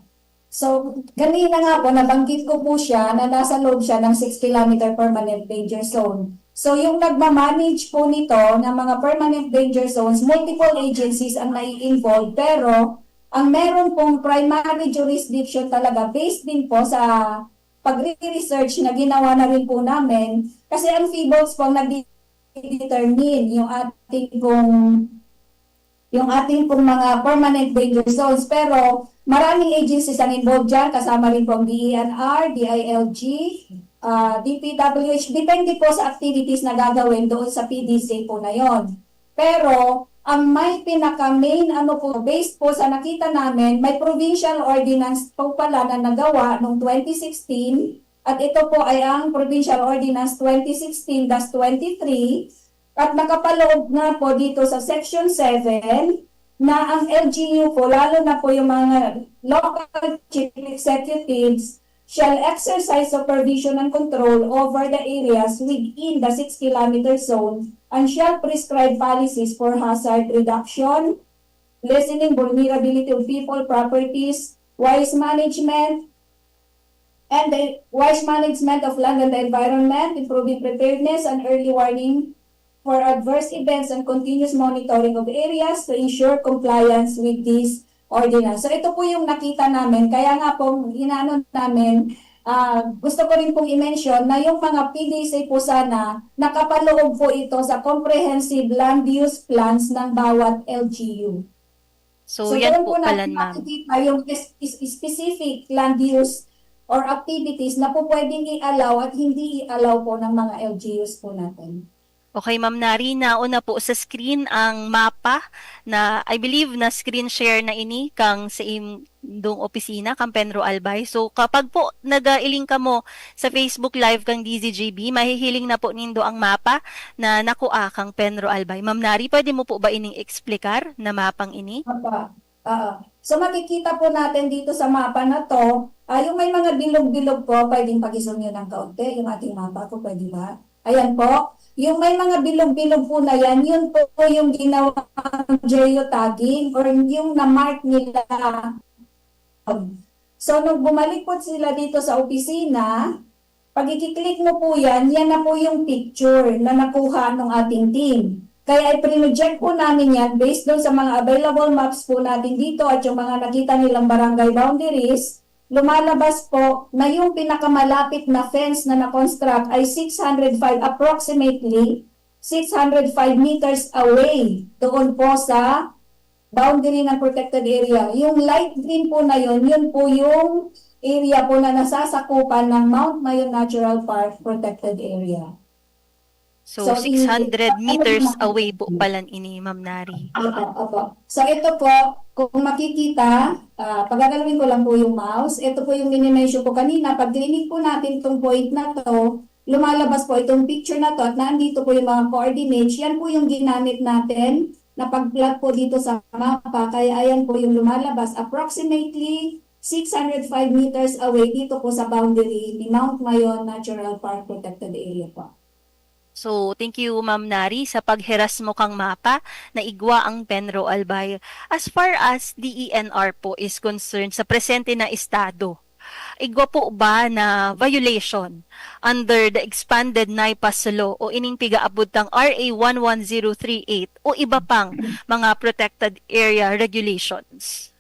so, ganina nga po, nabanggit ko po siya na nasa loob siya ng six kilometer permanent danger zone. So, yung nagmamanage po nito ng mga permanent danger zones, multiple agencies ang nai-involve, pero ang meron pong primary jurisdiction talaga based din po sa pagre-research na ginawa na rin po namin, kasi ang FIVOLCS po ang nagde-determine yung ating pong, yung ating pong mga permanent danger zones. Pero maraming agencies ang involved dyan, kasama rin po ang D E N R, D I L G, ah, D P W H, depende po sa activities na gagawin doon sa P D Z po na yon. Pero ang may pinaka-main, ano po, based po sa nakita namin, may provincial ordinance po pala na nagawa noong twenty sixteen, at ito po ay ang Provincial Ordinance twenty sixteen dash twenty-three, at nakapaloob nga po dito sa Section seven na ang L G U po, lalo na po yung mga local chief executives, shall exercise supervision and control over the areas within the six kilometer zone and shall prescribe policies for hazard reduction, lessening vulnerability of people, properties, wise management, and the wise management of land and the environment, improving preparedness and early warning for adverse events and continuous monitoring of areas to ensure compliance with this ordinance. So ito po yung nakita namin. Kaya nga po, inaano namin, ah, gusto ko rin pong i-mention na yung mga P D C po sana, nakapaloob po ito sa comprehensive land use plans ng bawat L G U. So, yan doon po po pala, natin ma'am. makikita yung is- is- specific land use or activities na po pwedeng i-allow at hindi i-allow po ng mga L G Us po natin. Okay, Ma'am Nari, nauna po sa screen ang mapa na, I believe, na screen share na ini kang sa indong opisina, kang Penro Albay. So, kapag po nag-iling kamo sa Facebook Live kang D Z G B, mahihiling na po nindo ang mapa na nakua kang Penro Albay. Ma'am Nari, pwede mo po ba ining explicar na mapang ini? Mapa. Oo. So makikita po natin dito sa mapa na to, ah, yung may mga bilog-bilog po, pwedeng pag-zoom yun ng kaunti, yung ating mapa ko, pwede ba? Ayan po. Yung may mga bilog-bilog po na yan, yun po yung ginawang geotagging or yung na-mark nila. So, nung bumalik po sila dito sa opisina, pag i-click mo po yan, yan na po yung picture na nakuha ng ating team. Kaya i-project po namin yan based doon sa mga available maps po natin dito at yung mga nakita nilang barangay boundaries, lumalabas po na yung pinakamalapit na fence na na-construct ay six hundred five, approximately six hundred five meters away doon po sa boundary ng protected area. Yung light green po na yun, yun po yung area po na nasasakupan ng Mount Mayon Natural Park Protected Area. So, So, six hundred in- meters away po palan ini, Ma'am Nari. Opo, opo. So ito po, kung makikita, ah, pagagalawin ko lang po yung mouse. Ito po yung mini-mention ko kanina. Pag clinic po natin itong point na to, lumalabas po itong picture na to at nandito po yung mga coordinates. Yan po yung ginamit natin na pag-plot po dito sa mapa. Kaya ayan po yung lumalabas. Approximately six hundred five meters away dito po sa boundary ni Mount Mayon Natural Park Protected Area po. So, thank you, Ma'am Nari, sa paghiras mo kang mapa na igwa ang Penro Albay. As far as D E N R po is concerned sa presente na estado, igwa po ba na violation under the expanded NIPAS law o ining pigaabot tang R A one one zero three eight o iba pang mga protected area regulations?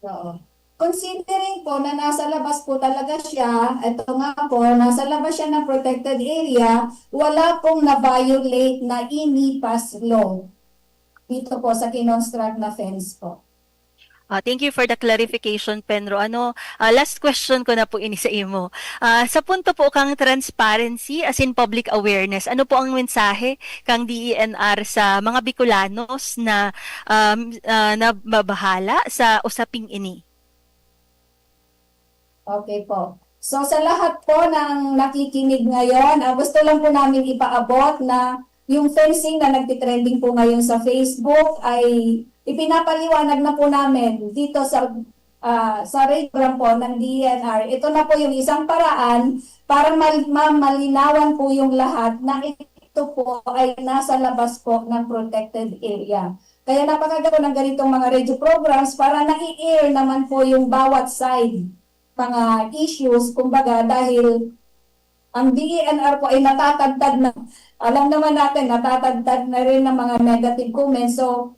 Oo. Considering po na nasa labas po talaga siya, ito nga po, nasa labas siya ng protected area, wala pong na-violate na NIPAS law dito po sa kinonstruct na fence po. Ah, thank you for the clarification, Penro. Ano, ah, last question ko na po ini sa imo. Ah, sa punto po kang transparency, as in public awareness, ano po ang mensahe kang D E N R sa mga Bicolanos na, um, ah, na mabahala sa usaping ini? Okay po. So sa lahat po ng nakikinig ngayon, ah, gusto lang po namin ipaabot na yung fencing na nagtitrending po ngayon sa Facebook ay ipinapaliwanag na po namin dito sa, ah, sa radyo program po ng D E N R. Ito na po yung isang paraan para mal- ma- malinawan po yung lahat na ito po ay nasa labas po ng protected area. Kaya napakaganda ng ganitong mga radio programs para nai-air naman po yung bawat side, mga issues, kumbaga, dahil ang D E N R po ay natatagtad na, alam naman natin, natatagtad na rin ng mga negative comments. So,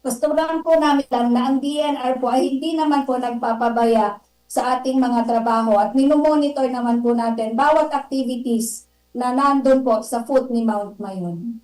gusto lang po namin lang na ang D E N R po ay hindi naman po nagpapabaya sa ating mga trabaho at minomonitor naman po natin bawat activities na nandun po sa foot ni Mount Mayon.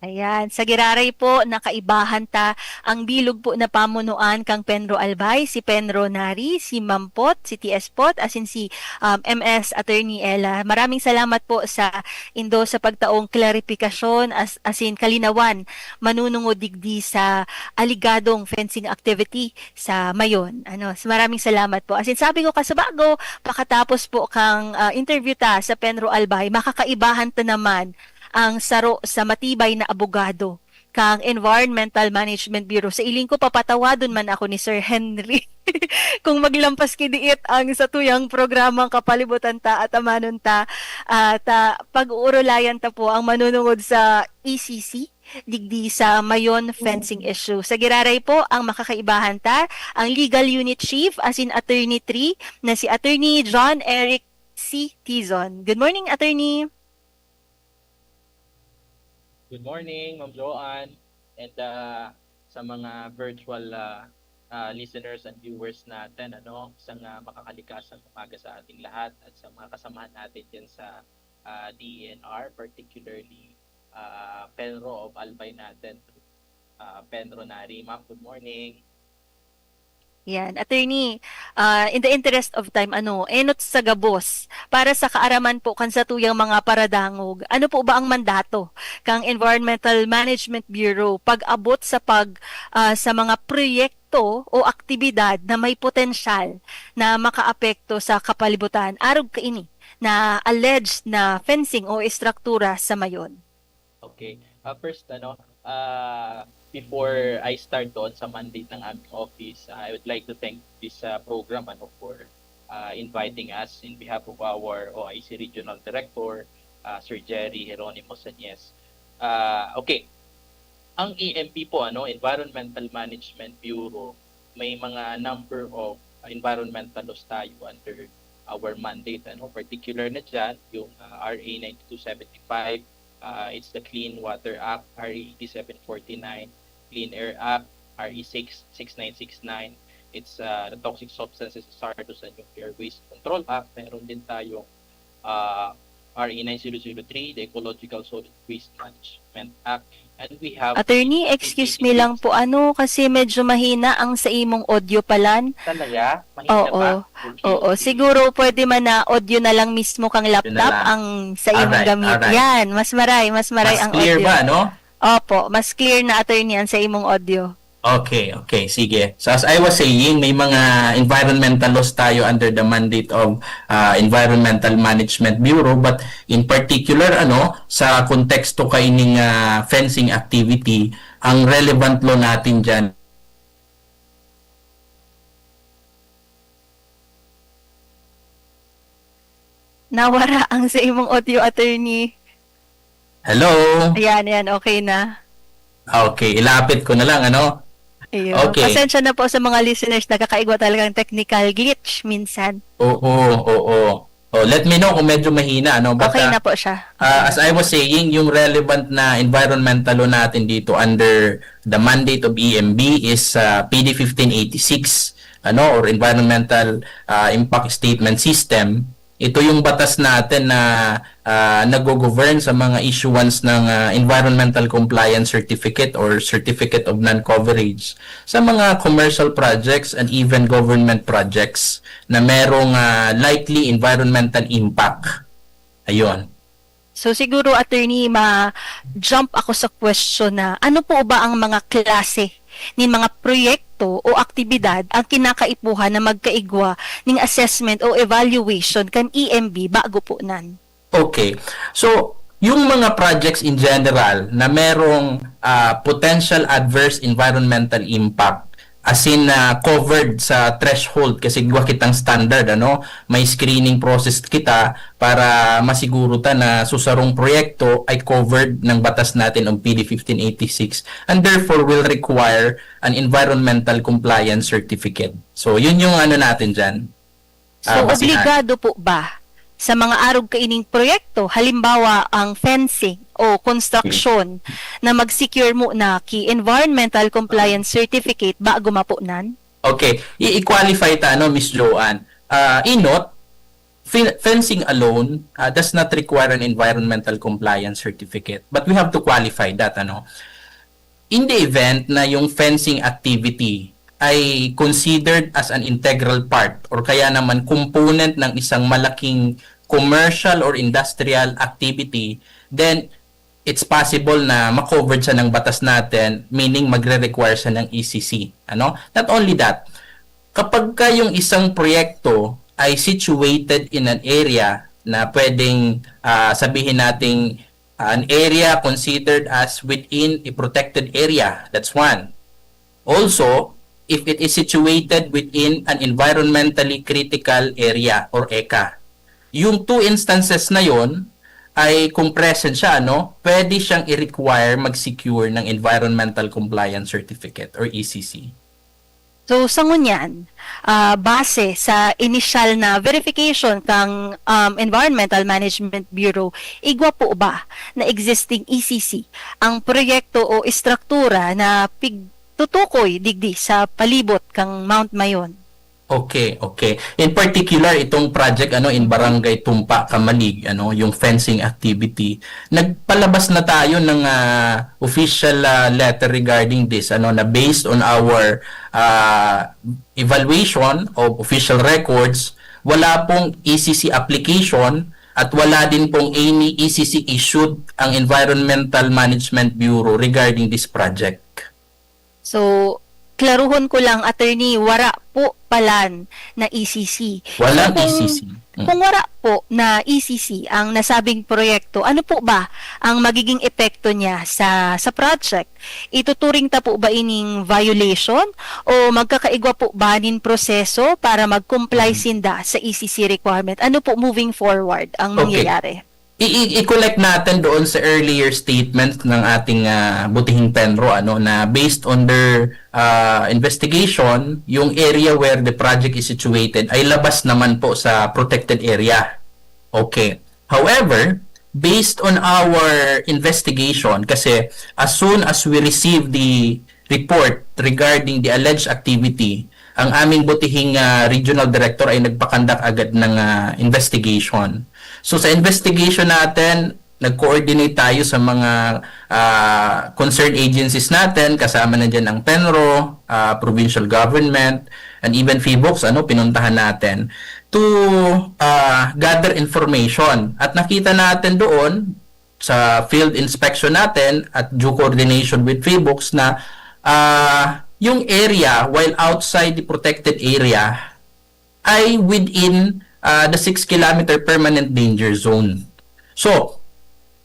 Ayan. Sa giraray po, nakaibahan ta ang bilog po na pamunuan kang Penro Albay, si Penro Nari, si Mampot, si T S Pot, asin si, um, M S Attorney Ella. Maraming salamat po sa indo sa pagtaong klarifikasyon as, asin kalinawan manunungod digdi sa aligadong fencing activity sa Mayon. Ano, s- maraming salamat po. Asin sabi ko, kasubago, pakatapos po kang, ah, interview ta sa Penro Albay, makakaibahan ta naman ang saro sa matibay na abogado kang Environmental Management Bureau. Sa iling ko, papatawadon man ako ni Sir Henry kung maglampas ki diit ang satuyang programang Kapalibutan Ta at Amanon Ta. At, ah, pag-uurulayan ta po ang manunungod sa E C C digdi sa Mayon fencing issue. Sa giraray po, ang makakaibahan ta, ang Legal Unit Chief, asin Attorney three, na si Attorney John Eric C. Tizon. Good morning, Attorney. Good morning, Ma'am Joanne, and, ah, sa mga virtual, ah, ah, listeners and viewers natin, ano, isang, ah, makakalikasang umaga sa ating lahat at sa mga kasamahan natin diyan sa, ah, D E N R, particularly, ah, Penro of Albay natin, ah, Penro Nari. Ma'am, good morning. Yan, attorney, ah, in the interest of time, ano, enot sa gabos, para sa kaaraman po kan satuyang mga paradangog, ano po ba ang mandato kang Environmental Management Bureau pag-abot sa pag, ah, sa mga proyekto o aktibidad na may potensyal na makaapekto sa kapalibutan, arog kaini na alleged na fencing o estruktura sa Mayon? Okay. Ah, first, ano, ah, before I start doon sa mandate ng aming office, I would like to thank this, ah, program, ano, for, ah, inviting us in behalf of our O I C Regional Director, ah, Sir Jerry Jeronimo Sañez. Ah, okay. Ang E M B po, ano, Environmental Management Bureau, may mga number of environmental laws tayo under our mandate, ano, particular na dyan, yung, ah, R A ninety-two seventy-five, ah, it's the Clean Water Act, R A eighty-seven forty-nine, Clean Air Act, R A six, six nine six nine, it's, ah, the Toxic Substances Hazardous and Nuclear Waste Control Act, meron din tayong, ah, R A nine zero zero three, the Ecological Solid Waste Management Act, and we have Attorney, excuse me lang po, ano, kasi medyo mahina ang sa imong audio palan. Talaga? Mahina Oo. ba? Okay, Oo, okay. Siguro pwede man na audio na lang mismo kang laptop lang. ang sa imong Alright, gamit. Alright. Yan, mas maray, mas maray Mas ang clear audio. Ba, no? Opo, mas clear na, attorney, ang sa imong audio. Okay, okay, sige. So as I was saying, may mga environmental laws tayo under the mandate of, ah, Environmental Management Bureau, but in particular, ano, sa konteksto kaining, ah, fencing activity, ang relevant law natin dyan Nawara ang sa imong audio, attorney. Hello? Ayan, ayan, okay na. Okay, ilapit ko na lang, ano? Ayun. Okay. Pasensya na po sa mga listeners, nakakaigwa talagang technical glitch minsan. Oo, oo. Oh, let me know kung medyo mahina, ano? But, Okay ah, na po siya. ah, as I was saying, yung relevant na environmental law natin dito under the mandate of E M B is, ah, P D fifteen eighty-six, ano, or Environmental, ah, Impact Statement System. Ito yung batas natin na, ah, naggo-govern sa mga issuance ng, ah, Environmental Compliance Certificate or Certificate of Non-Coverage sa mga commercial projects and even government projects na merong, ah, likely environmental impact. Ayun. So siguro, attorney, ma-jump ako sa question na ano po ba ang mga klase nin mga proyekto o aktibidad ang kinakaipuhan na magkaigwa ning assessment o evaluation kan E M B bago po nan? Okay. So, yung mga projects in general na merong, ah, potential adverse environmental impact, as in, ah, covered sa threshold, kasi igwa kitang standard, ano, may screening process kita para masiguro ta na susarong proyekto ay covered ng batas natin ng P D fifteen eighty-six, and therefore will require an environmental compliance certificate. So, yun yung ano natin dyan. So, Ah, basihan. Obligado po ba sa mga arog kaining proyekto, halimbawa ang fencing o construction, na mag-secure muna ki environmental compliance certificate bago mapunan? Okay, i-, i-qualify ta, ano, Miss Joanne. Ah, enot, fe-, fencing alone, ah, does not require an environmental compliance certificate. But we have to qualify that, ano. In the event na yung fencing activity ay considered as an integral part or kaya naman component ng isang malaking commercial or industrial activity, then it's possible na ma-covered siya ng batas natin, meaning magre-require siya ng E C C. Ano? Not only that, kapag ka yung isang proyekto ay situated in an area na pwedeng, ah, sabihin nating, ah, an area considered as within a protected area, that's one. Also, if it is situated within an environmentally critical area or ECA. Yung two instances na yon ay kung present siya, ano, pwede siyang i-require mag-secure ng Environmental Compliance Certificate or E C C. So, sa ngunyan, ah, base sa inisyal na verification kang, um, Environmental Management Bureau, igwa po ba na existing E C C ang proyekto o estruktura na pigtutukoy digdi sa palibot kang Mount Mayon? Okay, okay. In particular, itong project, ano, in Barangay Tumpa, Camalig, ano, yung fencing activity. Nagpalabas na tayo ng, ah, official, ah, letter regarding this, ano, na based on our, ah, evaluation of official records, wala pong E C C application at wala din pong any E C C issued ang Environmental Management Bureau regarding this project. So, klaruhon ko lang, attorney, wara po palan na E C C. Walang So, kung, E C C. Mm. kung wara po na E C C ang nasabing proyekto, ano po ba ang magiging epekto niya sa, sa project? Ituturing ta po ba ining violation o magkakaigwa po ba nin proseso para mag-comply Mm. sinda sa E C C requirement? Ano po moving forward ang Okay. mangyayari? I-, i-, i-connect natin doon sa earlier statement ng ating, ah, butihing Penro, ano, na based on their, ah, investigation, yung area where the project is situated ay labas naman po sa protected area. Okay. However, based on our investigation, kasi as soon as we receive the report regarding the alleged activity, ang aming butihing, ah, regional director ay nagpakandak agad ng, ah, investigation. So, sa investigation natin, nag-coordinate tayo sa mga, ah, concerned agencies natin, kasama na dyan ang Penro, ah, provincial government, and even PHIVOLCS, ano, pinuntahan natin to, ah, gather information. At nakita natin doon sa field inspection natin at due coordination with PHIVOLCS na, ah, yung area, while outside the protected area, ay within, ah, the six kilometer permanent danger zone. So,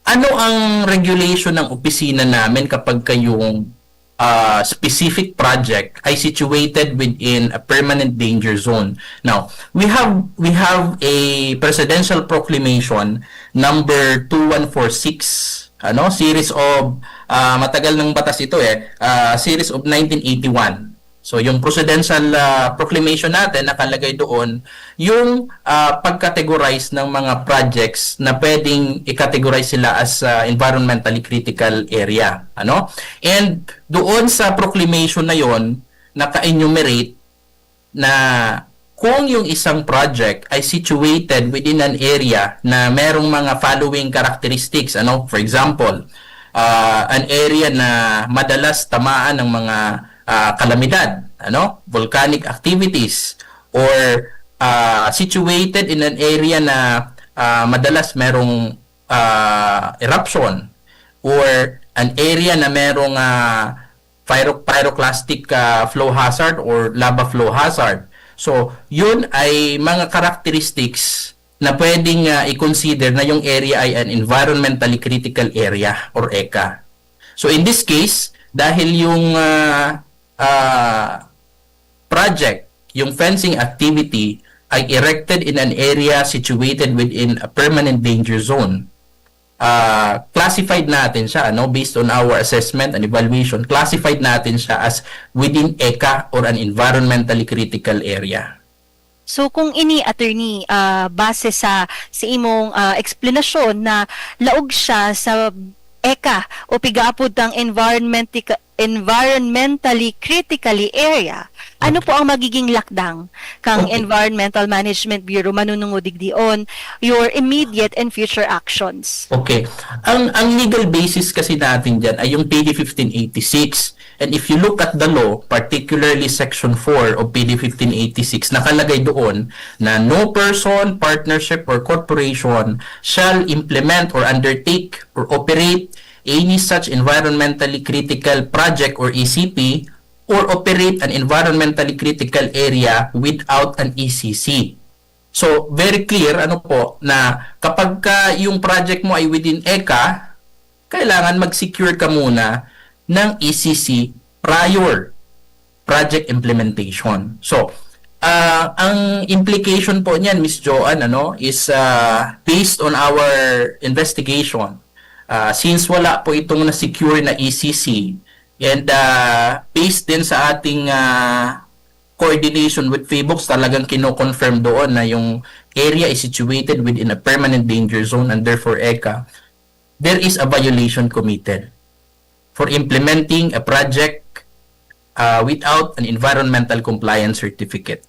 ano ang regulation ng opisina namin kapag kayong, ah, specific project ay situated within a permanent danger zone? Now, we have, we have a presidential proclamation number two one four six, ano, series of, ah, matagal ng batas ito eh, ah, series of nineteen eighty-one. So, yung presidential, ah, proclamation natin, nakalagay doon yung, ah, pag-categorize ng mga projects na pwedeng i-categorize sila as, ah, environmentally critical area, ano? And doon sa proclamation na yon, naka-enumerate na kung yung isang project ay situated within an area na merong mga following characteristics, ano? For example, ah, an area na madalas tamaan ng mga, ah, kalamidad, ano? Volcanic activities, or, ah, situated in an area na, ah, madalas merong, ah, eruption, or an area na merong, ah, pyro-, pyroclastic, ah, flow hazard or lava flow hazard. So, yun ay mga characteristics na pwedeng, ah, i-consider na yung area ay an environmentally critical area or ECA. So, in this case, dahil yung, ah, ah, project, yung fencing activity ay erected in an area situated within a permanent danger zone, ah, classified natin siya, ano, based on our assessment and evaluation, classified natin siya as within ECA or an environmentally critical area. So, kung ini, attorney, ah, base sa, sa imong, ah, eksplanasyon na laog siya sa ECA o pigaapod tang environmentica-, environmentally critically area, ano Okay. po ang magiging lakdang kang Okay. Environmental Management Bureau manunungod digdi on your immediate and future actions? Okay. Ang, ang legal basis kasi natin dyan ay yung P D fifteen eighty-six. And if you look at the law, particularly Section four of P D fifteen eighty-six, nakalagay doon na no person, partnership, or corporation shall implement or undertake or operate any such environmentally critical project or E C P or operate an environmentally critical area without an E C C. So, very clear, ano po, na kapag ka yung project mo ay within ECA, kailangan mag-secure ka muna ng E C C prior project implementation. So, ah, ang implication po niyan, Miss Joanne, ano, is, ah, based on our investigation, ah, since wala po itong na-secure na E C C, and, ah, based din sa ating, ah, coordination with PHIVOLCS, talagang kino-confirm doon na yung area is situated within a permanent danger zone and therefore ECA, there is a violation committed for implementing a project uh, without an environmental compliance certificate.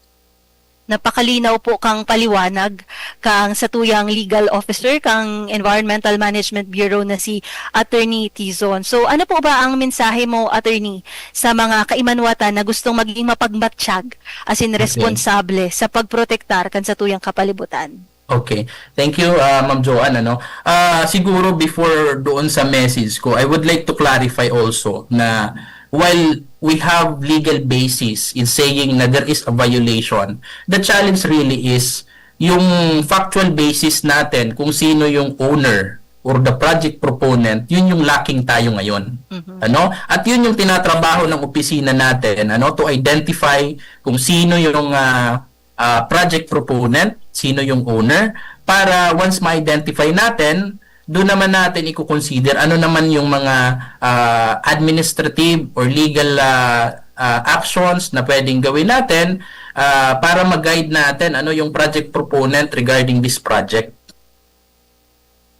Napakalinaw po kang paliwanag kang satuyang legal officer kang Environmental Management Bureau na si Attorney Tizon. So ano po ba ang mensahe mo, Attorney, sa mga kaimanuwatan na gustong maging mapagmatsyag asin Okay. responsable sa pagprotektar kan satuyang kapalibutan? Okay. Thank you, ah, Ma'am Joanne. Ano? Ah, siguro before doon sa message ko, I would like to clarify also na while we have legal basis in saying na there is a violation, the challenge really is yung factual basis natin kung sino yung owner or the project proponent, yun yung lacking tayo ngayon. Mhm. Ano? At yun yung tinatrabaho ng opisina natin, ano, to identify kung sino yung ah, ah, project proponent, sino yung owner, para once ma-identify natin, doon naman natin i-consider ano naman yung mga ah, administrative or legal ah, ah, actions na pwedeng gawin natin ah, para mag-guide natin ano yung project proponent regarding this project.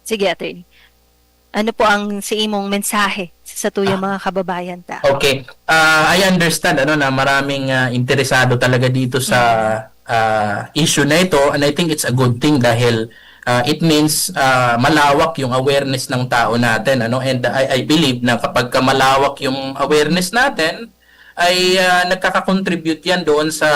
Sige, Attorney. Ano po ang sa imong mensahe sa satuyang Ah. mga kababayan ta? Okay. Ah, I understand ano na maraming ah, interesado talaga dito sa ah, issue na ito, and I think it's a good thing dahil ah, it means ah, malawak yung awareness ng tao natin, ano, and I, I believe na kapag ka malawak yung awareness natin ay ah, nagkaka-contribute yan doon sa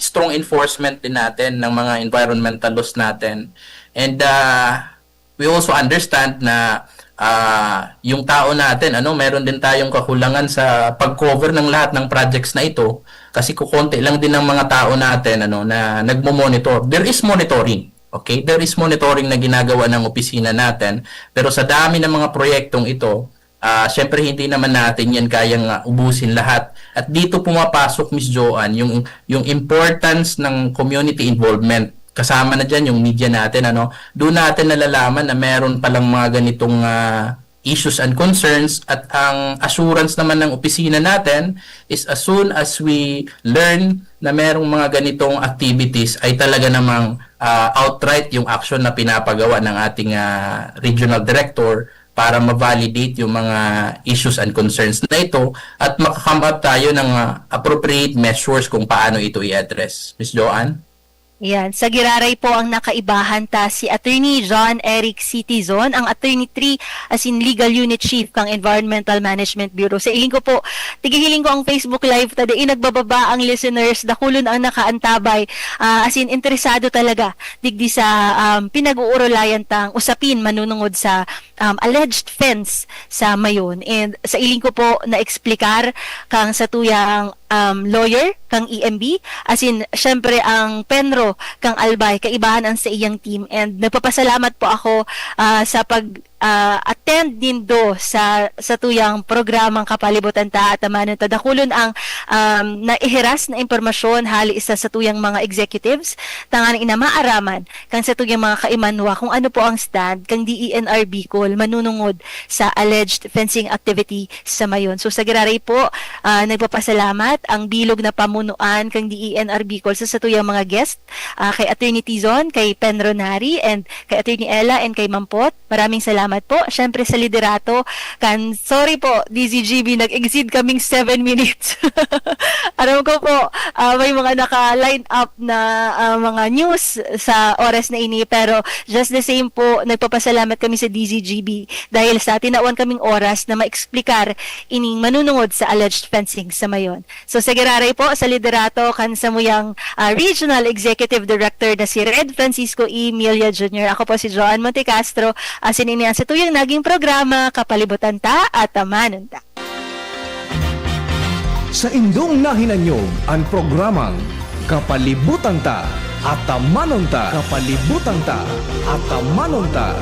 strong enforcement din natin ng mga environmental laws natin. And ah, we also understand na ah, yung tao natin, ano, meron din tayong kakulangan sa pag-cover ng lahat ng projects na ito kasi kukonti lang din ng mga tao natin, ano, na nagmo-monitor. There is monitoring. Okay? There is monitoring na ginagawa ng opisina natin, pero sa dami ng mga proyektong ito, ah, syempre hindi naman natin yan kayang ah, ubusin lahat. At dito pumapasok, Miss Joanne, yung, yung importance ng community involvement. Kasama na dyan yung media natin, ano? Doon natin nalalaman na meron palang mga ganitong ah, issues and concerns, at ang assurance naman ng opisina natin is as soon as we learn na merong mga ganitong activities ay talaga namang ah, outright yung action na pinapagawa ng ating ah, regional director para ma-validate yung mga issues and concerns na ito at maka-come up tayo ng ah, appropriate measures kung paano ito i-address. Miss Joanne? Yan. Sa giraray po ang nakaibahan ta si Attorney John Eric Citizon, ang Attorney three asin Legal Unit Chief kang Environmental Management Bureau. Sa iling ko po, tigihiling ko ang Facebook Live ta, dai nagbababa ang listeners, dakulon ang nakaantabay. Ah, asin interesado talaga digdi sa um, pinag-uurulayan tang usapin manunungod sa um, alleged fence sa Mayon. And sa iling ko po na-explicar kang satuyang um, lawyer kang E M B, asin syempre ang PENRO kang Albay, kaibahan ang sa iyang team. And nagpapasalamat po ako ah, sa pag ah, attend nindo sa satuyang programang Kapalibutan Ta, Atamanon Ta. Dakulon ang um, naihiras na impormasyon hali sa satuyang mga executives, tanganing na maaraman kang satuyang mga kaimanwa kung ano po ang stand kang D E N R Bicol manunungod sa alleged fencing activity sa Mayon. So sa giraray po, ah, nagpapasalamat ang bilog na pamunuan kang D E N R Bicol sa satuyang mga guest, ah, kay Attorney Tizon, kay PENRO Nari, and kay Attorney Ella, and kay Mampot. Maraming salamat po. Siyempre sa liderato kan, sorry po, D Z G B, nag-exceed kaming seven minutes. Aram ko po, ah, may mga naka-line up na ah, mga news sa oras na ini, pero just the same po, nagpapasalamat kami sa D Z G B dahil sa tinawan kaming oras na maeksplikar ining manunungod sa alleged fencing sa Mayon. So sa giraray po, sa liderato kan samuyang ah, Regional Executive Director na si Red Francisco E. Milla Junior. Ako po si Joanne Montecastro, asin ini ang satuyang naging programa, Kapalibutan Ta, Atamanon Ta. Saindong nahinanyog an programang Kapalibutan Ta, Atamanon Ta. Kapalibutan Ta, Atamanon Ta.